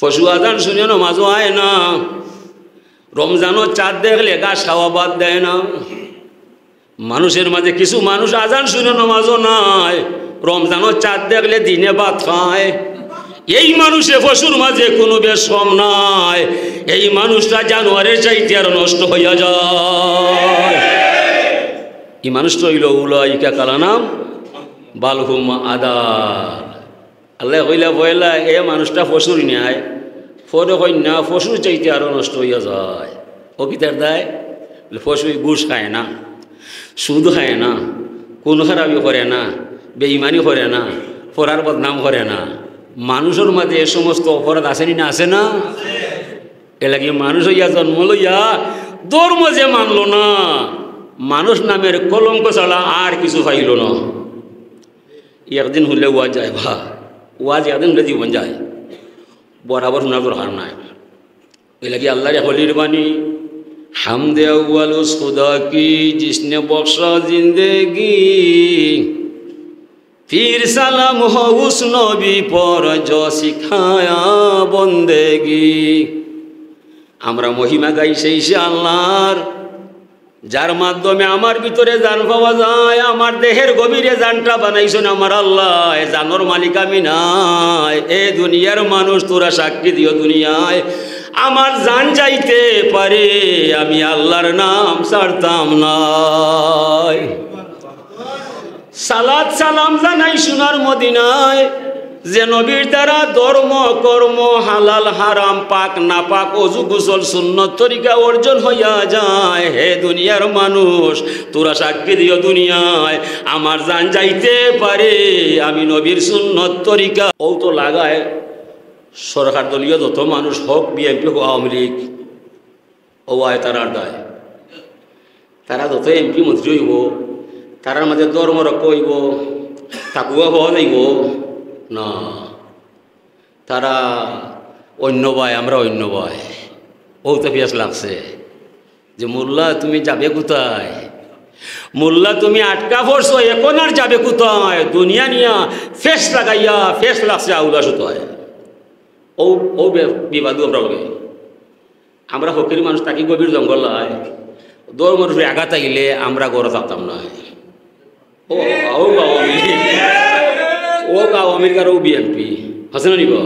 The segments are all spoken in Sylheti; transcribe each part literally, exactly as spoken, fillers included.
পশু আজান শুনে নমাজও আয় না, রমজানর চাঁদ দেখলে ঘাস খাওয়া বাদ দেয় না। মানুষের মাঝে কিছু মানুষ আজান শুনে নমাজও নাই, রমজানর চাঁদ দেখলে দিনে ভাত খায়। এই মানুষে পশুর মাঝে কোনো বেশ কম নাই। এই মানুষটা জানোয়ারের চাইতে আরো নষ্ট হইয়া যায়। এই মানুষটা হইল উলাইকা কালানাম বালহুম আদা। আল্লায় কইলা, "পয়লা এ মানুষটা পশুর ন্যায়।" পরে কইন না, পশুর চাইতে আরো নষ্ট হইয়া যায়। ও কিতার দায়? বলে, পশু ঘুষ খায় না, সুদ খায় না, খুন খারাপি করে না, বেইমানি করে না, পরার বদনাম করে না। মানুষর মাঝে এ সমস্ত অপরাধ আছে নি না, আছে না? এর লাগি মানুষ হইয়া জন্ম লইয়া ধর্ম যে মানল না, মানুষ নামের কলঙ্ক ছাড়া আর কিছু পাইল না। একদিন হুনলে ওয়াজ যায় বা, ওয়াজ একদিন হুনলে জীবন যায়, বরাবর হুনার দরকার নাই। এর লাগি আল্লাহর এক ওলির বাণী, হামদে আউয়াল উস খুদা কি, জিসনে বখশা জিন্দেগি, ফির সালাম হো উস নবী পর জো সিখায়া বন্দেগি। আমরা মহিমা গাই সেই সে আল্লাহর, যার মাধ্যমে আমার ভিতরে জান পাওয়া যায়, আমার দেহের গভীরে জানটা বানাইছইন আমার আল্লায়। জানর মালিক আমি নায়। এ দুনিয়ার মানুষ, তোরা সাক্ষী দিও দুনিয়ায়, আমার জান যাইতে পারে, আমি আল্লাহর নাম ছাড়তাম নায়। সালাত সালাম জানাই সোনার মদিনায়, যে নবীর দ্বারা ধর্ম, কর্ম, হালাল, হারাম, পাক, নাপাক, অজু, গোসল, সুন্নত তরিকা অর্জন হইয়া যায়। হে দুনিয়ার মানুষ, তোরা সাক্ষী দিও দুনিয়ায়, আমার জান যাইতে পারে, আমি নবীর সুন্নত তরিকা। ও তো লাগায় সরকার দলীয় যত মানুষ, হক বিএনপি, হক আওয়ামী লীগ, ও আয় তারার দায়। তারা যত এমপি মন্ত্রী হইব, তারার মাঝে ধর্ম রক্ষা হইব, তাকুয়া পাওয়া যাইব না। তারা অন্য বায়, আমরা অন্য বায়। ও তো পিয়াস লাগছে যে, "মোল্লা, তুমি যাবে কোথায়? মোল্লা, তুমি আটকা পড়ছো, এখন আর যাবে কোথায়?" দুনিয়া নিয়া ফেস লাগাইয়া, ফেস লাগছে আউলা সুতায়। ও, ও বে-, বিবাদও আমরা হবে। আমরা ফকির মানুষ, থাকি গভীর জঙ্গল নাই। ধর্মর উপরে আঘাত আইলে আমরা ঘরো থাকতাম না। ও, ও আওয়ামী লীগ, ও আওয়ামী লীগ আর ও বিএনপি। আছে না নি বা?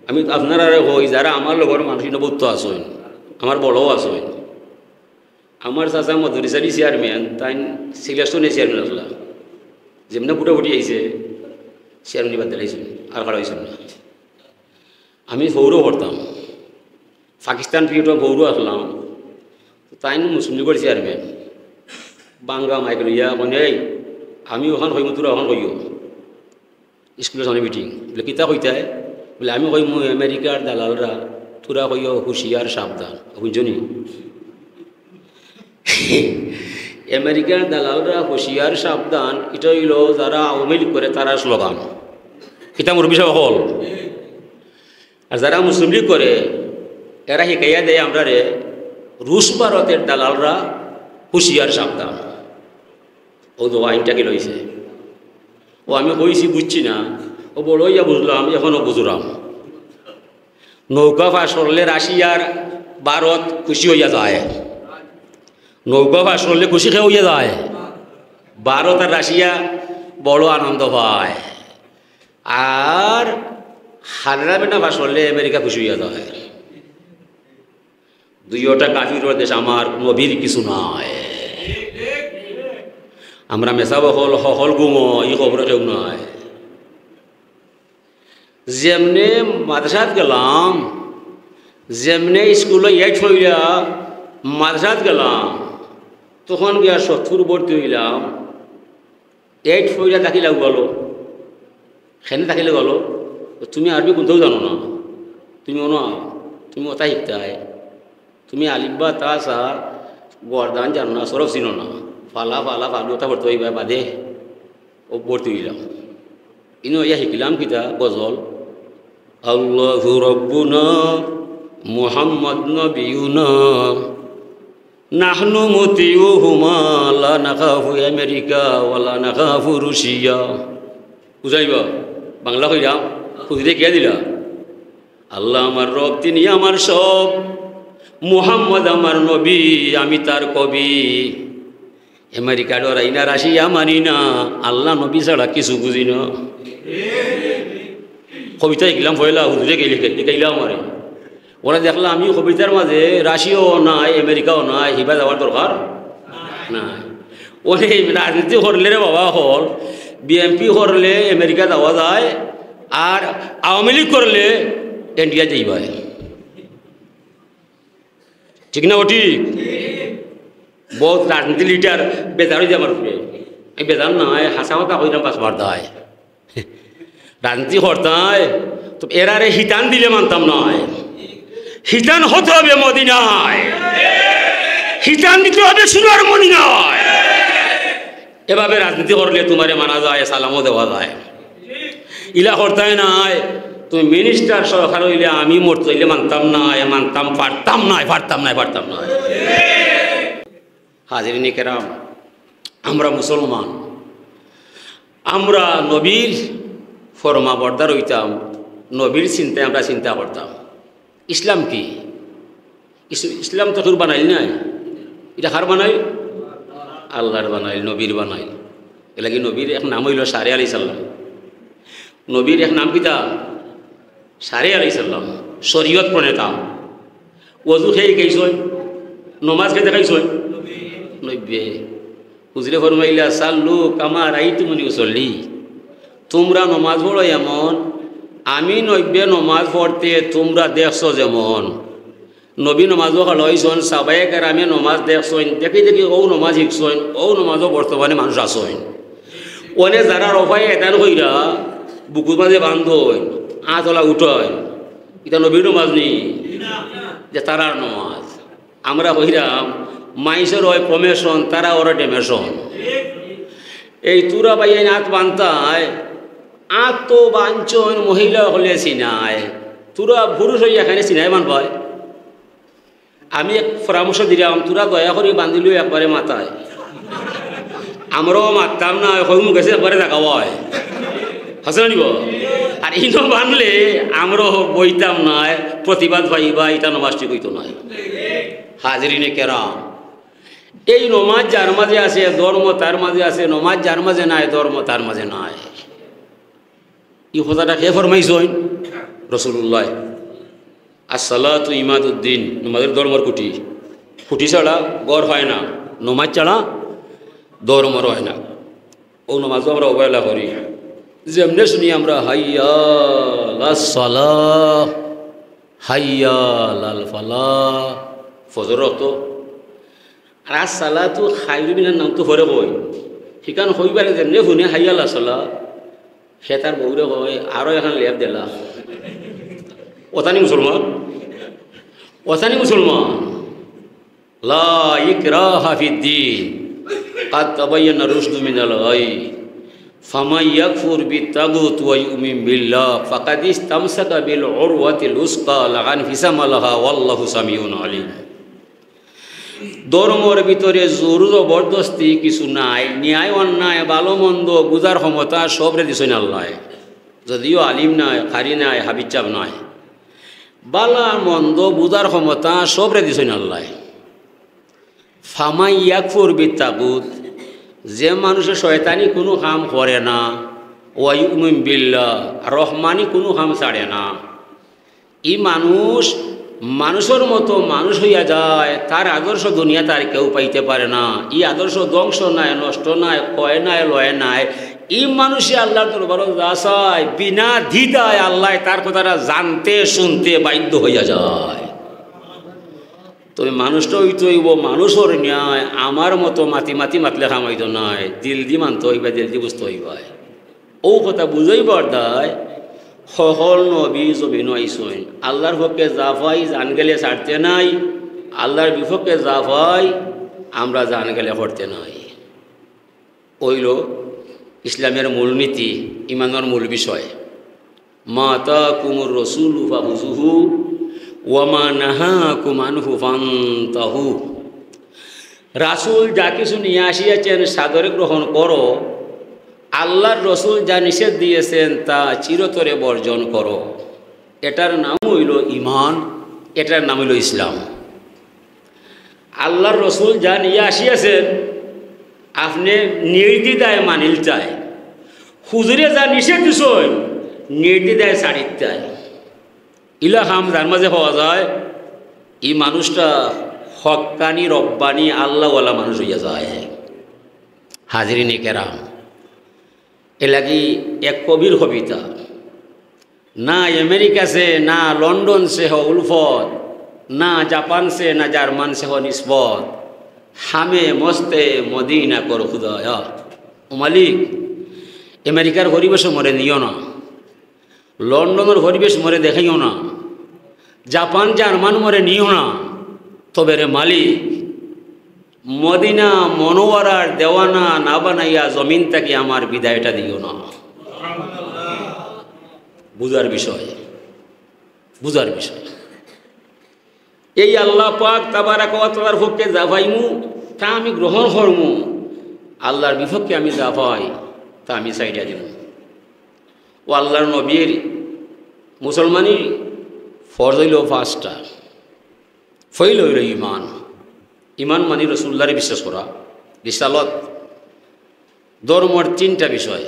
আমি আপনারারে কই, যারা আমার লগর মানুষ ইনো বহুত আছইন, আমার বড়ও আছইন। আমার চাচা মদরিসারি চেয়ারম্যান, তাইন সিলেকশনে চেয়ারম্যান আসলা। যেমনে ফুটাফুটি আইছে, চেয়ারম্যান বাদ দিলাইছইন, আর খাড়া হইছইন না। আমি ফৌরও করতাম, পাকিস্তান পিরিয়ডও ফৌরও আসলাম। তাইন মুসলিম লীগর চেয়ারম্যান, বাঙ্গা মাইক লইয়া কইন, "এই, আমি ওখান কইমু, তোরা ওখান কইও।" স্কুলর সামনে মিটিং। বলে, "কিতা কইতায়?" বলে, "আমি কইমু, আমেরিকার দালালরা, তোরা কইও, হুঁশিয়ার, সাবধান।" বুঝছো নি? আমেরিকার দালালরা, হুঁশিয়ার, সাবধান, ইটা অইলো যারা আওয়ামী লীগ করে, তারার স্লোগান। কিতা মুরব্বি সাব অকল? আর যারা মুসলিম লীগ করে, এরা হিকাইয়া দেয় আমরারে, রুশ ভারতের দালালরা, হুঁশিয়ার, সাবধান। ও তো আইনটা কি লইছে? ও আমি কইছি বুঝছি না, ও বড় হইয়া বুঝলাম, এখনো বুঝরাম। নৌকা ফাঁস করলে রাশিয়ার ভারত খুশি হইয়া যায়, নৌকা ফাঁস করলে খুশি কে হইয়া যায়? ভারত আর রাশিয়া বড় আনন্দ পায়। আর হাররা বেটা ফাঁস করলে আমেরিকা খুশি হইয়া যায়। দুইওটা কাফিরর দেশ, আমার নবীর কিছু নাই। আমরা মেসাব অকল, হকল ঘুমো, ই খবরে কেউ নাই। যেমনে মাদ্রাসাত গেলাম, যেমনে স্কুলো এইট পড়িয়া মাদ্রাসাত গেলাম, তখন গিয়া সৎপুর ভর্তি হইলাম। এইট পড়িয়া থাকিলে গেল, কেনে থাকিলে গেল, তুমি আরবি কুন্তাও জানো না, তুমি অনো, তুমি ওটা শিখতায়, তুমি আলিফ বা তা সা গর্দান জানো না, সরফ চিনো না, ফালা ফালা ফালু ওটা পড়তে হইবা বাদে ও ভর্তি হইলাম। ইনো ইয়া শিখলাম কিতা গজল, আল্লাহু রব্বুনা মুহাম্মদ নবিয়ুনা, নাহনু মুতিউহুমা লা নাখাফু আমেরিকা ওয়া লা নাখাফু রুশিয়া। বুঝাইবা? বাংলা কইরাম, খুঁজলে কে দিলা? আল্লাহ আমার রব, তিনি আমার সব, মুহাম্মদ আমার নবী, আমি তার কবি। আমেরিকা ডরাই না, রাশিয়া মানি না, আল্লাহ নবী ছাড়া কিছু বুঝি না। কবিতা শিখলাম পয়লা, হুজুরে গেলে শিখাইলাম আমারে। ওরা দেখলাম আমি কবিতার মাঝে রাশিয়াও নাই, আমেরিকাও নাই, হিবা যাওয়ার দরকার নাই। ওরে রাজনীতি করলে রে বাবা হল, বিএনপি করলে আমেরিকা যাওয়া যায়, আর আওয়ামী লীগ করলে ইন্ডিয়া যাইবায়। ঠিক না? ও ঠিক। বহুত রাজনীতি লিডার বেজার হয়ে যায় আমার উপরে। আমি বেজার না, আমি হাসা কথা কইলাম, বাস মার দায়। রাজনীতি করতায় তো এরারে হিতান দিলে মানতাম নায়। হিতান হতে হবে মদিনায়, হিতান দিতে হবে সোনার মদিনায়। এভাবে রাজনীতি করলে তোমারে মানা যায়, সালামও দেওয়া যায়। ইলা করতায় নায়, তুমি মিনিস্টার সরকার হইলে আমি মরতে হইলে মানতাম নায়, মানতাম পারতাম নায়, পারতাম নায়, পারতাম নায়। হাজিরিনে কেরাম, আমরা মুসলমান, আমরা নবীর ফরমাবরদার হইতাম, নবীর চিন্তায় আমরা চিন্তা করতাম। ইসলাম কি? ইস-, ইসলাম তো কেউ বানাইল নাই। এটা কার বানাইল? আল্লাহর বানাইল, নবীর বানাইল। এর লাগি নবীর এক নাম হইল সারে আলাইহিস সালাম। নবীর এক নাম কিতা? সারে আলাইহিস সালাম, শরীয়ত প্রণেতা। ওযু কে দেখাইছইন? নমাজ কে দেখাইছইন? নবীয়ে। হুজুরে ফরমাইলা, "সাল্লু কামা রাইতুমুনি উসাল্লি।" তোমরা নমাজ পড়ো এমন, আমি নবীয়ে নমাজ পড়তে তোমরা দেখছো যেমন। নবী নমাজও খাড়া অইছইন, সাহাবায়ে কেরামে নমাজ দেখছইন, দেখি দেখি অউ নমাজ শিখছইন, অউ নমাজও বর্তমানে মানুষ আছইন। অনে যারা রফায়ে ইয়াদাইন কইরা বুকুর মাঝে বান্ধইন, আতলা উঠাইন, ইটা নবীর নমাজ নি? যে তারার নমাজ। আমরা কইরাম, মাইনষর অয় প্রমোশন, তারার অয় ডিমোশন। এই তুরা ভাইয়াইন আত বানতায়, আত তো বানছইন মহিলা অকলে চিনায়, তুরা পুরুষ অইয়া কেনে চিনায় বানবায়? আমি এক পরামর্শ দিরাম, তুরা দয়া করি বান্ধিলিও একবারে মাথায়। আমরাও মাততাম নায়, কই মুখ আছে একবারে দেখা অয়। হাছা নি বা? আর ইনো বানলে আমরাও বইতাম নায়, প্রতিবাদ পাইবা, ইটা নমাজ ঠিক অইতো নায়। হাজিরিনে কেরাম, এই নমাজ যার মাঝে আছে, ধর্ম তার মাঝে আছে, নমাজ যার মাঝে নাই, ধর্ম তার মাঝে নাই। ই কথাটা কে ফরমাইছইন? রাসূলুল্লাহ। আসসালাতু ইমাদুদ্দিন, নমাজর ধর্মর খুঁটি। খুঁটি ছাড়া ঘর হয় না, নমাজ ছাড়া ধর্ম রয় না। অউ নমাজও আমরা অবহেলা করি। যেমনে শুনি আমরা হাইয়া আলাস সালাহ, হাইয়া আলাল ফালাহ, ফজর অক্ত। আর আস সালাতু খায়রুম মিনান নাওম তো পরে কই। হিখান কইবারে যেমনে হুনে হাইয়া আলাস সালাহ, হে তার বউরে কয়, "আরো এখান লেপ দিলা।" অতা নি মুসলমান? অতা নি মুসলমান? লা ইকরাহা ফিদ্দিন, কাদ তাবায়্যানার রুশদু মিনাল গাই, ফামান ইয়াকফুর বিত্তাগুত ওয়া ইউমিন বিল্লাহ, ফাকাদ ইস্তামসাকা বিল উরওয়াতিল উসকা, লা ইনফিসামা লাহা, ওয়াল্লাহু সামিউন আলিম। ধর্মর ভিতরে জোর জবরদস্তি কিছু নাই, ন্যায় অন্যায়, ভালো মন্দ বুঝার ক্ষমতা সবরে দিছইন আল্লায়। যদিও আলিম নাই, কারি নাই, হাফিজ সাব নাই, ভালা মন্দ বুঝার ক্ষমতা সবরে দিছইন আল্লায়। ফামান ইয়াকফুর বিত্তাগুত, যে মানুষে শয়তানি কুনু কাম করে না, ওয়া ইউমিন বিল্লাহ, রহমানি কুনু কাম ছাড়ে না, ই মানুষ মানুষর মতো মানুষ হইয়া যায়, তার আদর্শ দুনিয়াত আর কেউ পাইতে পারে না। ই আদর্শ ধ্বংস নায়, নষ্ট নায়, ক্ষয় নায়, লয় নায়। ই মানুষে আল্লাহর দরবারো যা চায়, বিনা দ্বিধায় আল্লায় তার কথাটা জানতে শুনতে বাধ্য হইয়া যায়। তবে মানুষটা অইতে অইবো মানুষর ন্যায়, আমার মতো মাতি মাতি মাতলে কাম অইতো নায়, দিল দি মানতে অইবা, দিল দি বুঝতে অইবা। অউ কথা বুঝাইবার দায় হকল নবী জমিনো আইছইন। আল্লাহর পক্ষে যা পাই জান গেলে ছাড়তে নাই, আল্লাহর বিপক্ষে যা পাই আমরা জান গেলে করতে নাই। অইলো ইসলামের মূল নীতি, ইমানর মূল বিষয়। মা আতাকুমুর রাসূলু ফাখুযুহু ওয়া মা নাহাকুম আনহু ফান্তাহু। রাসূল যা কিছু নিয়া আসিয়াছেন, সাদরে গ্রহণ করো। আল্লাহর রসুল যা নিষেধ দিয়েছেন, তা চিরতরে বর্জন করো। এটার নাম অইলো ইমান, এটার নাম অইলো ইসলাম। আল্লার রসুল যা নিয়া আসিয়াছেন, আপনে নির্দ্বিধায় মানিলতায়, হুজুরে যা নিষেধ দিছইন, নির্দ্বিধায় ছাড়িতায়। ইলা কাম যার মাঝে পাওয়া যায়, ই মানুষটা হক্কানি, রব্বানি, আল্লাওয়ালা মানুষ অইয়া যায়। হাজিরিনে কেরাম, এরলাগি এক কবির কবিতা, "না আমেরিকা সে, না লন্ডন সে হো উলফত, না জাপান সে, না জার্মান সে হো নিসবত, হামে মস্তে মদিনা কর খুদায়া।" ও মালিক, আমেরিকার পরিবেশো মরে নিও না, লন্ডনর পরিবেশ মরে দেখাইও না, জাপান জার্মান মরে নিও না, তবে রে মালিক, মদিনা মনোয়ারার দেওয়ানা না বানাইয়া জমিন থাকি আমার বিদায়টা দিও না। বুঝার বিষয়, বুঝার বিষয়। এই আল্লাহ পাক তাবারাকা ওয়া তাআলার পক্ষে যা পাইমু, তা আমি গ্রহণ করমু। আল্লাহর বিপক্ষে আমি যা পাই, তা আমি ছাড়িয়া দিমু। ও আল্লাহর নবীর মুসলমানি ফরজ অইলো পাঁচটা। পয়লা অইলো ইমান। ইমান মানি রসুলুল্লাহরে বিশ্বাস করা, রিসালত, ধর্মর তিনটা বিষয়,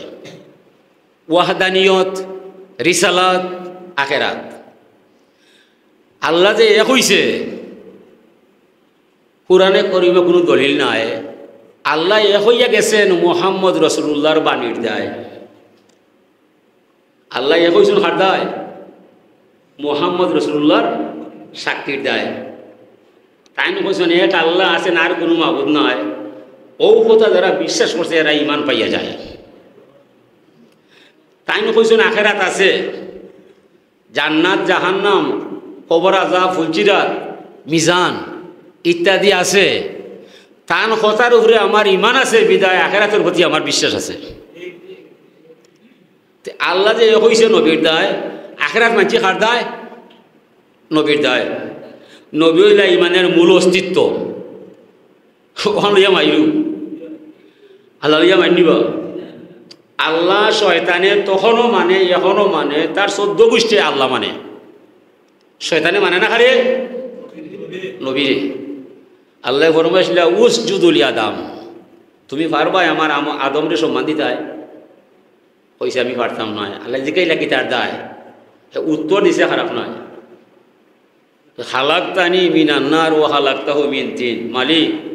ওয়াহদানিয়ত, রিসালাত, আখেরাত। আল্লাহ যে এক অইছে, কোরআনে করিমে কুনু দলিল নাই। আল্লাহ এক অইয়া গেছেন মুহাম্মদ রসুলুল্লাহর বাণীর দায়। আল্লাহ এক অইছইন কার দায়? মুহাম্মদ রসুলুল্লাহর সাক্ষীর দায়। তাইন কইছইন, "এক আল্লাহ আছেন, আর কুনু মাবুদ নাই।" অউ কথা যারা বিশ্বাস করছে, এরা ইমান পাইয়া যায়। তাইন কইছইন, "আখেরাত আছে, জান্নাত, জাহান্নাম, কবর আজাব, ফুলসিরাত, মিজান ইত্যাদি আছে। তান কথার উপরে আমার ইমান আছে, বিদায় আখেরাতর প্রতি আমার বিশ্বাস আছে।" তে আল্লাহ যে কইছে নবীর দায়, আখেরাত মানছি কার দায়? নবীর দায়। নবী অইলা ইমানের মূল অস্তিত্ব। অখান লইয়া মাইরু। আল্লাহ লইয়া মাইর নিবা। আল্লাহ শয়তানে তখনও মানে, এখনও মানে, তার চৌদ্দ গুষ্টিয়ে আল্লাহ মানে। শয়তানে মানে না কারে? নবীরে। আল্লায় ফরমাইছলা, "উসজুদু লি আদম।" তুমি পারবায় আমার আম-, আদমরে সম্মান দিতায়? কইছে, "আমি পারতাম নায়।" আল্লায় জিকাইলা, "কিতার দায়?" হে উত্তর দিছে, খারাপ নায়। "খালাকতানি মিনান নার ওয়া খালাকতাহু মিন তিন।" মালিক,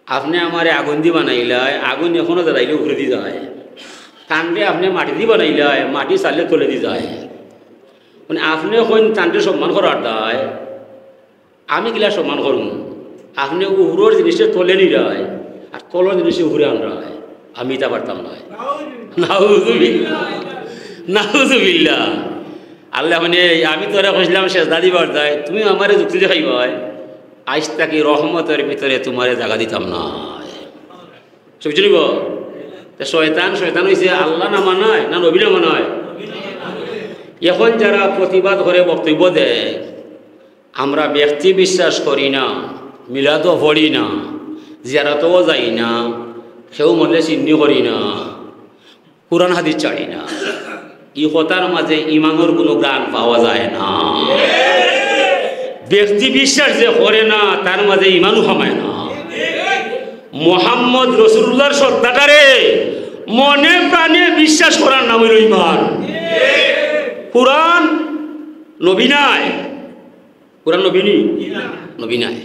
আপনে আমারে আগুন দি বানাইলায়, আগুন এখনো জ্বালাইলে উপরেদি যায়। তানরে আপনে মাটি দি বানাইলায়, মাটি ছাড়লে তলেদি যায়। মানে আপনে কইন তানরে সম্মান করার দায়, আমি কিলা সম্মান করমু? আপনে উপরর জিনিসরে তলে নিরায়, আর তলর জিনিসরে উপরে আনরায়। আমি ইতা পারতাম নায়। নাউজুবিল্লাহ, নাউজুবিল্লাহ। আল্লায় মানে, আমি তোরে কইছলাম সেজদা দিবার দায়, তুমি আমারে যুক্তি দেখাইবায়। আইজ থাকি রহমতর ভিতরে তুমারে জাগা দিতাম নায়। বুঝছো নি বা? তে শয়তান, শয়তান অইছে আল্লাহ না মানায়, না নবী না মানায়? এখন যারা প্রতিবাদ করে, বক্তব্য দেয়, আমরা ব্যক্তি বিশ্বাস করি না, মিলাদও পড়ি না, জিয়ারতও যাই না, কেউ মরলে চিন্নি করি না, কোরআন হাদিস ছাড়ি না, ই কথার মাঝে ইমানর কুনু ঘ্রাণ পাওয়া যায় না। ব্যক্তি বিশ্বাস যে করে না, তার মাঝে ইমানও হামায় না। মোহাম্মদ রসুলুল্লাহর সত্তাটারে মনে প্রাণে বিশ্বাস করার নাম অইলো ইমান। কোরআন নবী নায়, কোরআন নবী নি? নবী নায়।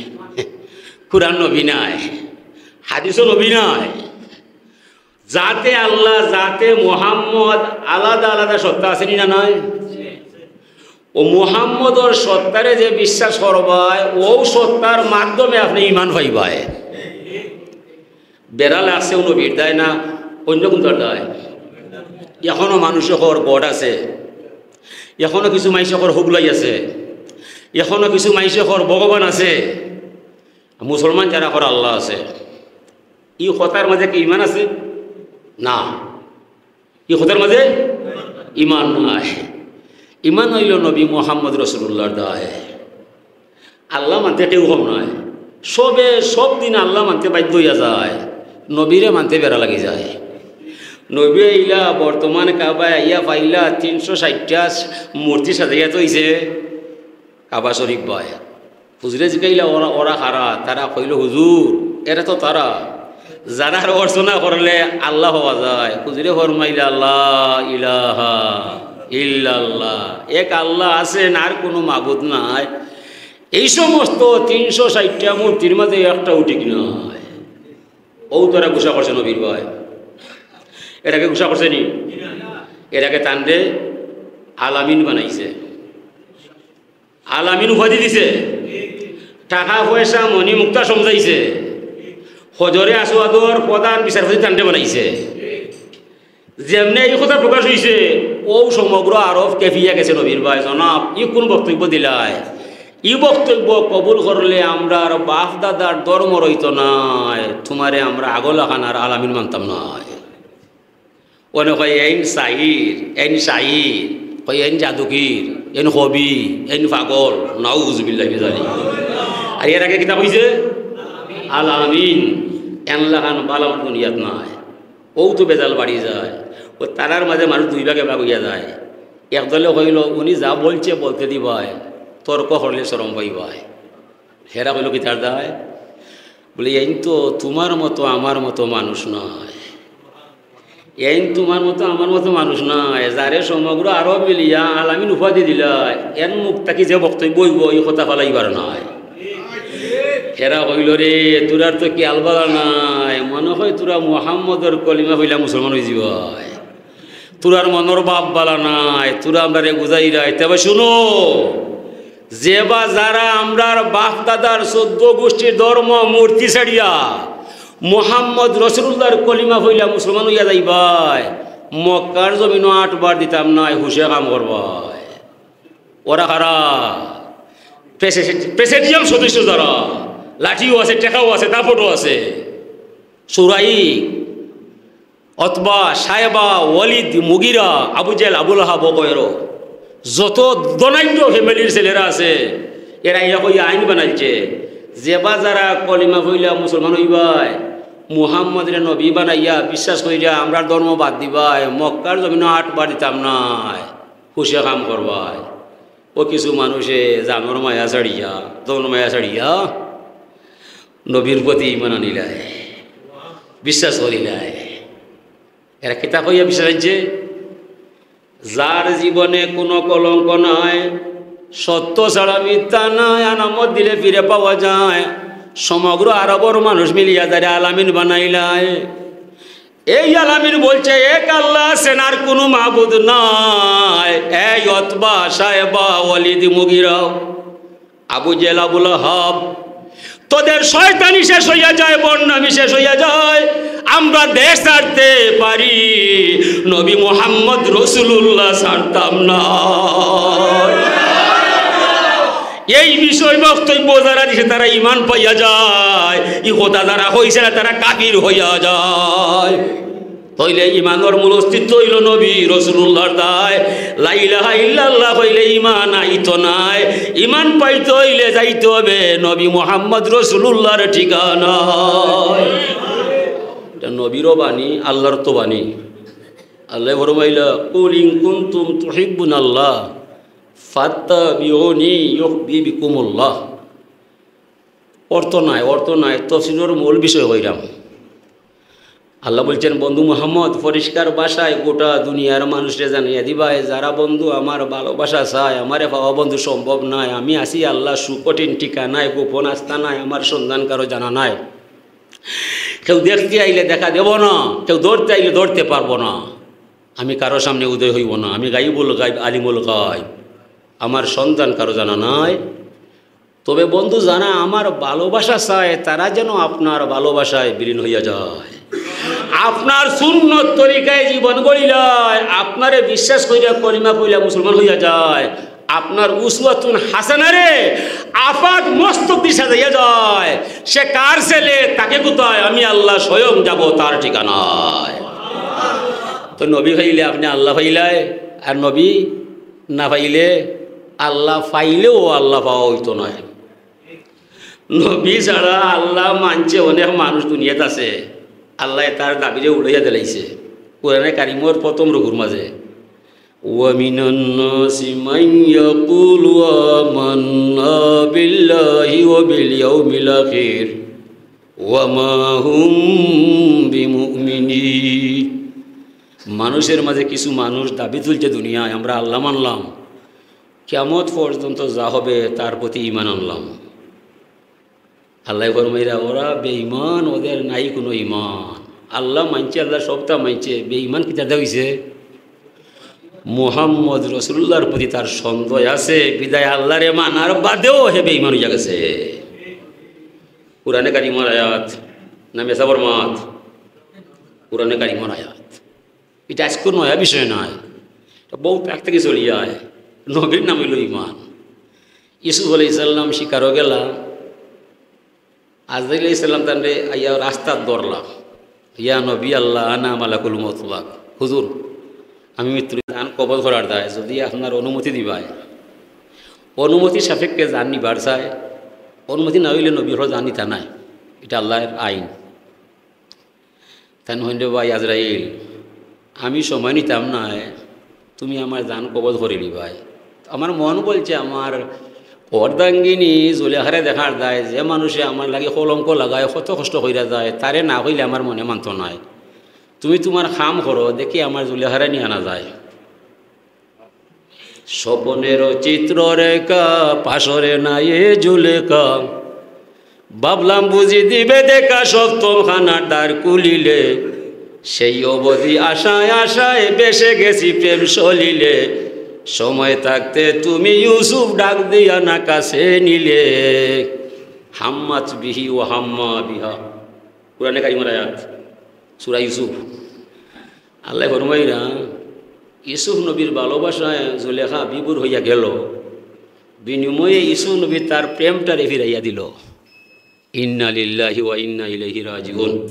কোরআন নবী নায়, হাদিসও নবী নায়। জাতে আল্লাহ, জাতে মোহাম্মদ আলাদা আলাদা সত্তা আছে নি না নাই? ও মোহাম্মদর সত্তারে যে বিশ্বাস করবায়, অউ সত্তার মাধ্যমে আপনে ইমান পাইবায়। বেড়া লাগছে অউ নবীর দায় না অইন্য কুনটার দায়? এখনো মানুষে কর God আছে, এখনো কিছু মাইনষে কর হুগলাই আছে, এখনো কিছু মাইনষে কর ভগবান আছে। মুসলমান যারা কর আল্লাহ আছে, ই কথার মাঝে কি ইমান আছে? না, ই কথার মাঝে ইমান নাই। ইমান অইলো নবী মোহাম্মদ রসুলুল্লাহর দায়। আল্লাহ মানতে কেউ কম নায়, সবে সব দিন আল্লাহ মানতে বাধ্য অইয়া যায়, নবীরে মানতে বেড়া লাগি যায়। নবী আইলা, বর্তমান কাবায় আইয়া পাইলা তিনশো ষাইটটা মূর্তি সাজাইয়া থইছে কাবা শরীফ বায়। হুজুরে জিকাইলা, "ওরা, ওরা কারা?" তারা কইল, "হুজুর, এরা তো তারা, যারার অর্চনা করলে আল্লাহ পাওয়া যায়।" হুজুরে ফরমাইলা, "লা ইলাহা ইল্লাল্লাহ, এক আল্লাহ আছেন, আর কোনো মাবুদ নাই।" এই সমস্ত তিনশো ষাইটটা মূর্তির মাঝে একটাও ঠিক নাই। অউ তারা গুসা করছে নবীর বায়। এরাকে গুসা করছে নি? এরাকে তানরে আলামিন বানাইছে, আলামিন উপাধি দিছে, টাকা পয়সা মণি মুক্তা সমজাইছে, হজরে আসওয়াদর প্রধান বিচারপতি তানরে বানাইছে। যেমনে এই কথা প্রকাশ হইছে, অউ সমগ্র আরব কেঁপিয়া গেছে নবীর বায়, "জনাব, ই কোন বক্তব্য দিলায়? ই বক্তব্য কবুল করলে আমরার বাপ দাদার ধর্ম রইতো নায়, তুমারে আমরা আগলা খানার আলামিন মানতাম নায়।" অনে কয়, "এইন সাহির, এইন শাহির, কয় এইন জাদুকির, এইন কবি, এইন পাগল, নাউজুবিল্লাহি মিন জালিক।" আর এর আগে কিতা কইছে? আলামিন। এন লাখান বালা মানুষ দুনিয়াত নাই। অউ তো বেজাল বাড়ি যায়। অউ তারার মাঝে মানুষ দুই ভাগে ভাগ হইয়া যায়। এক দলে কইল, "উনি যা বলছে বলতে দিবায়, তর্ক করলে শরম পাইবায়।" হেরা কইল, "কিতার দায়?" বলে, "এইন তো তুমার মতো আমার মতো মানুষ নায়, এইন তুমার মতো আমার মতো মানুষ নায়, যারে সমগ্র আরব মিলিয়া আলামিন উপাধি দিলায়, এন মুখ থাকি যে বক্তব্য অইবো, ই কথা ফালাইবার নায়।" হেরা কইল, "রে, তুরার তো খিয়াল বালা নাই, মনে হয় তুরা মুহাম্মদর কলিমা কইলা মুসলমান হইযিবায়। তুরার মনর ভাব বালা নাই, তুরা আমরারে বুঝাইরায়। তবে শুনো, যে বা যারা আমরার বাপ দাদার চৌদ্দ গোষ্ঠীর ধর্ম মূর্তি ছাড়িয়া মুহাম্মদ রসুলুল্লাহর কলিমা কইলা মুসলমান হইয়া যাইবায়, মক্কার জমিনো আটবার দিতাম নায়, হুশে কাম করবায়।" ওরা কারা? প্রেসি-, প্রেসিডিয়াম সদস্য যারা, লাঠিও আছে, টেকাও আছে, দাপটও আছে। সুরাই, অতবা, সায়বা, ওয়ালিদ, মুগিরা, আবু জেহেল, আবু লাহাব, অগৈরো যত ধনাঢ্য ফ্যামিলির ছেলেরা আছে, এরা ইয়া কইয়া আইন বানাইছে, যে বা যারা কলিমা কইলা মুসলমান হইবায়, মুহাম্মদরে নবী বানাইয়া বিশ্বাস কইরা আমরার ধর্ম বাদ দিবায়, মক্কার জমিনো আটবার দিতাম নায়, হুশে কাম করবায়। ও কিছু মানুষে জানর মায়া ছাড়িয়া, ধনর মায়া ছাড়িয়া নবীর প্রতি ঈমান আনিলায়, বিশ্বাস করিলায়। এরা কিতা কইয়া বিশ্বাস আনছে? "যার জীবনে কোনো কলঙ্ক নাই, সত্য ছাড়া মিথ্যা নাই, আনামত দিলে ফিরে পাওয়া যায়।" সমগ্র আরবর মানুষ মিলিয়া তারে আলামিন বানাইলায়। এই আলামিন বলছে, "এক আল্লাহ আছেন, আর কোনো মাবুদ নাই।" এই অতবা, সায়বা, ওয়ালিদ, মুগিরা, আবু জেহেল, আবু লাহাব, তোদের শয়তানি শেষ হইয়া যায়, ভণ্ডামি শেষ হইয়া যায়, আমরা দেশ ছাড়তে পারি, নবী মোহাম্মদ রসুলুল্লাহ ছাড়তাম না। এই বিষয় বক্তব্য যারা দিছে, তারা ঈমান পাইয়া যায়। ই কথা যারা কইছে না, তারা কাফির হইয়া যায়। তাইলে ঈমানর মূল অস্তিত্ব অইলো নবী রসুলুল্লাহর দায়। লা ইলাহা ইল্লাল্লাহ কইলে ঈমান আইতো নায়। ঈমান পাইতে অইলে যাইতে হবে নবী মোহাম্মদ রসুলুল্লাহর ঠিকানায়। ইটা নবীরও বাণী, আল্লাহর তো বাণী। আল্লায় ফরমাইলা, "কুল ইন কুনতুম তুহিব্বুনাল্লাহ ফাত্তাবিউনি ইউহবিবকুমুল্লাহ।" অর্থ নাই, অর্থ নাই, তফসিরর মূল বিষয় কইরাম। আল্লাহ বলছেন, "বন্ধু মুহাম্মদ, পরিষ্কার ভাষায় গোটা দুনিয়ার মানুষরে জানাইয়া দিবায়, যারা বন্ধু আমার ভালোবাসা চায়, আমারে পাওয়া বন্ধু সম্ভব নায়, আমি আছি আল্লাহ সুকঠিন ঠিকানায়, গোপন আস্তানায়, আমার সন্ধান কারো জানা নাই। কেউ দেখতে আইলে দেখা দেব না, কেউ ধরতে আইলে ধরতে পারবো না, আমি কারো সামনে উদয় হইব না, আমি গাইবুল গাইব, আলিমুল গাইব, আমার সন্ধান কারো জানা নাই।" তবে বন্ধু, যারা আমার ভালোবাসা চায়, তারা যেন আপনার ভালোবাসায় বিলীন হইয়া যায়, আপনার সুন্নত তরিকায় জীবন গড়িলায়, আপনারে বিশ্বাস করিয়া কলিমা পড়িয়া মুসলমান হইয়া যায়, আপনার উসওয়াতুন হাসানারে আপাদ মস্তক দিয়া সাজাইয়া যায়। সে কার ছেলে, তাকে কোথায়, আমি আল্লাহ স্বয়ং যাব তার ঠিকানায়। তো নবী পাইলে আপনে আল্লাহ পাইলায়, আর নবী না পাইলে আল্লাহ পাইলেও আল্লাহ পাওয়া অইতো নায়। নবী ছাড়া আল্লাহ মানছে অনেক মানুষ দুনিয়াত আছে, আল্লায় তার দাবিরে উড়াইয়া দিলাইছে। কোরআনে কারিমর প্রথম রুকুর মাঝে, "ওয়া মিনান নাসি মান ইয়াকুলু আমান্না বিল্লাহি ওয়া বিল ইয়াউমিল আখির ওয়া মা হুম বিমুমিনিন।" মানুষের মাঝে কিছু মানুষ দাবি তুলছে দুনিয়ায়, "আমরা আল্লাহ মানলাম, কিয়ামত পর্যন্ত যা হবে তার প্রতি ঈমান আনলাম।" আল্লায় ফরমাইরা, "ওরা বেঈমান, ওদের নাই কোনো ঈমান।" আল্লাহ মানছে, আল্লাহ সবটা মানছে, বেঈমান কিতাতে হইছে? মুহাম্মদ রাসূলুল্লাহর প্রতি তার সন্দেহ আছে, বিধায় আল্লাহরে মানার বাদেও হে বেঈমান হইয়া গেছে। কোরআনে কারিমর আয়াত, না মেসাবর মাত? কোরআনে কারিমর আয়াত। ইটা আইজকুর নয়া বিষয় নায়, ইটা বউত আগ থাকি চলিয়া আয়। নবীর নাম অইলো ঈমান। ইউসুফ আলাইহিস সালাম শিকারো গেলা, আজরাইল আলাইহিস সালাম তানরে আইয়া রাস্তাত ধরলা, "ইয়া নবী আল্লাহ, আনা মালাকুল মউত, হুজুর, আমি মৃত্যুর জান কবজ করার দায়, যদি আপনার অনুমতি দিবায়।" অনুমতি সাপেক্ষে জান নিবার চায়, অনুমতি না অইলে নবী অকল জান নিতা নায়, ইটা আল্লাহর আইন। তাইন কইন, "রে ভাই আজরাইল, আমি সময় নিতাম নায়, তুমি আমার জান কবজ করি লিবায়।" আমার মন বলছে, আমার অর্ধাঙ্গিনী জুলেখারে দেখার দায়, যে মানুষে আমার লাগি কলঙ্ক লাগায়, কত কষ্ট কইরা যায়, তারে না কইলে আমার মনে মানতো নায়। তুমি তুমার কাম করো, দেখি আমার জুলেখারে নিয়া আনা যায়। স্বপনের চিত্ররেখা, পাশরে নাই এ জুলেখা। ভাবলাম বুঝি দিবে দেখা, সপ্তম খানার দ্বার খুলিলে। সেই অবধি আশায় আশায় বেসে গেছি প্রেম সলিলে। সময় থাকতে তুমি ইউসুফ ডাক দিয়া না কাছে নিলে। হাম্মাত বিহি ওয়া হাম্মা বিহা। কোরআনে কারিমর আয়াত, সূরা ইউসুফ। আল্লায় ফরমাইরা, ইউসুফ নবীর ভালোবাসায় জুলেখা বিভোর হইয়া গেল, বিনিময়ে ইউসুফ নবী তার প্রেমটারে ফিরাইয়া দিল। ইন্না লিল্লাহি ওয়া ইন্না ইলাইহি রাজিউন।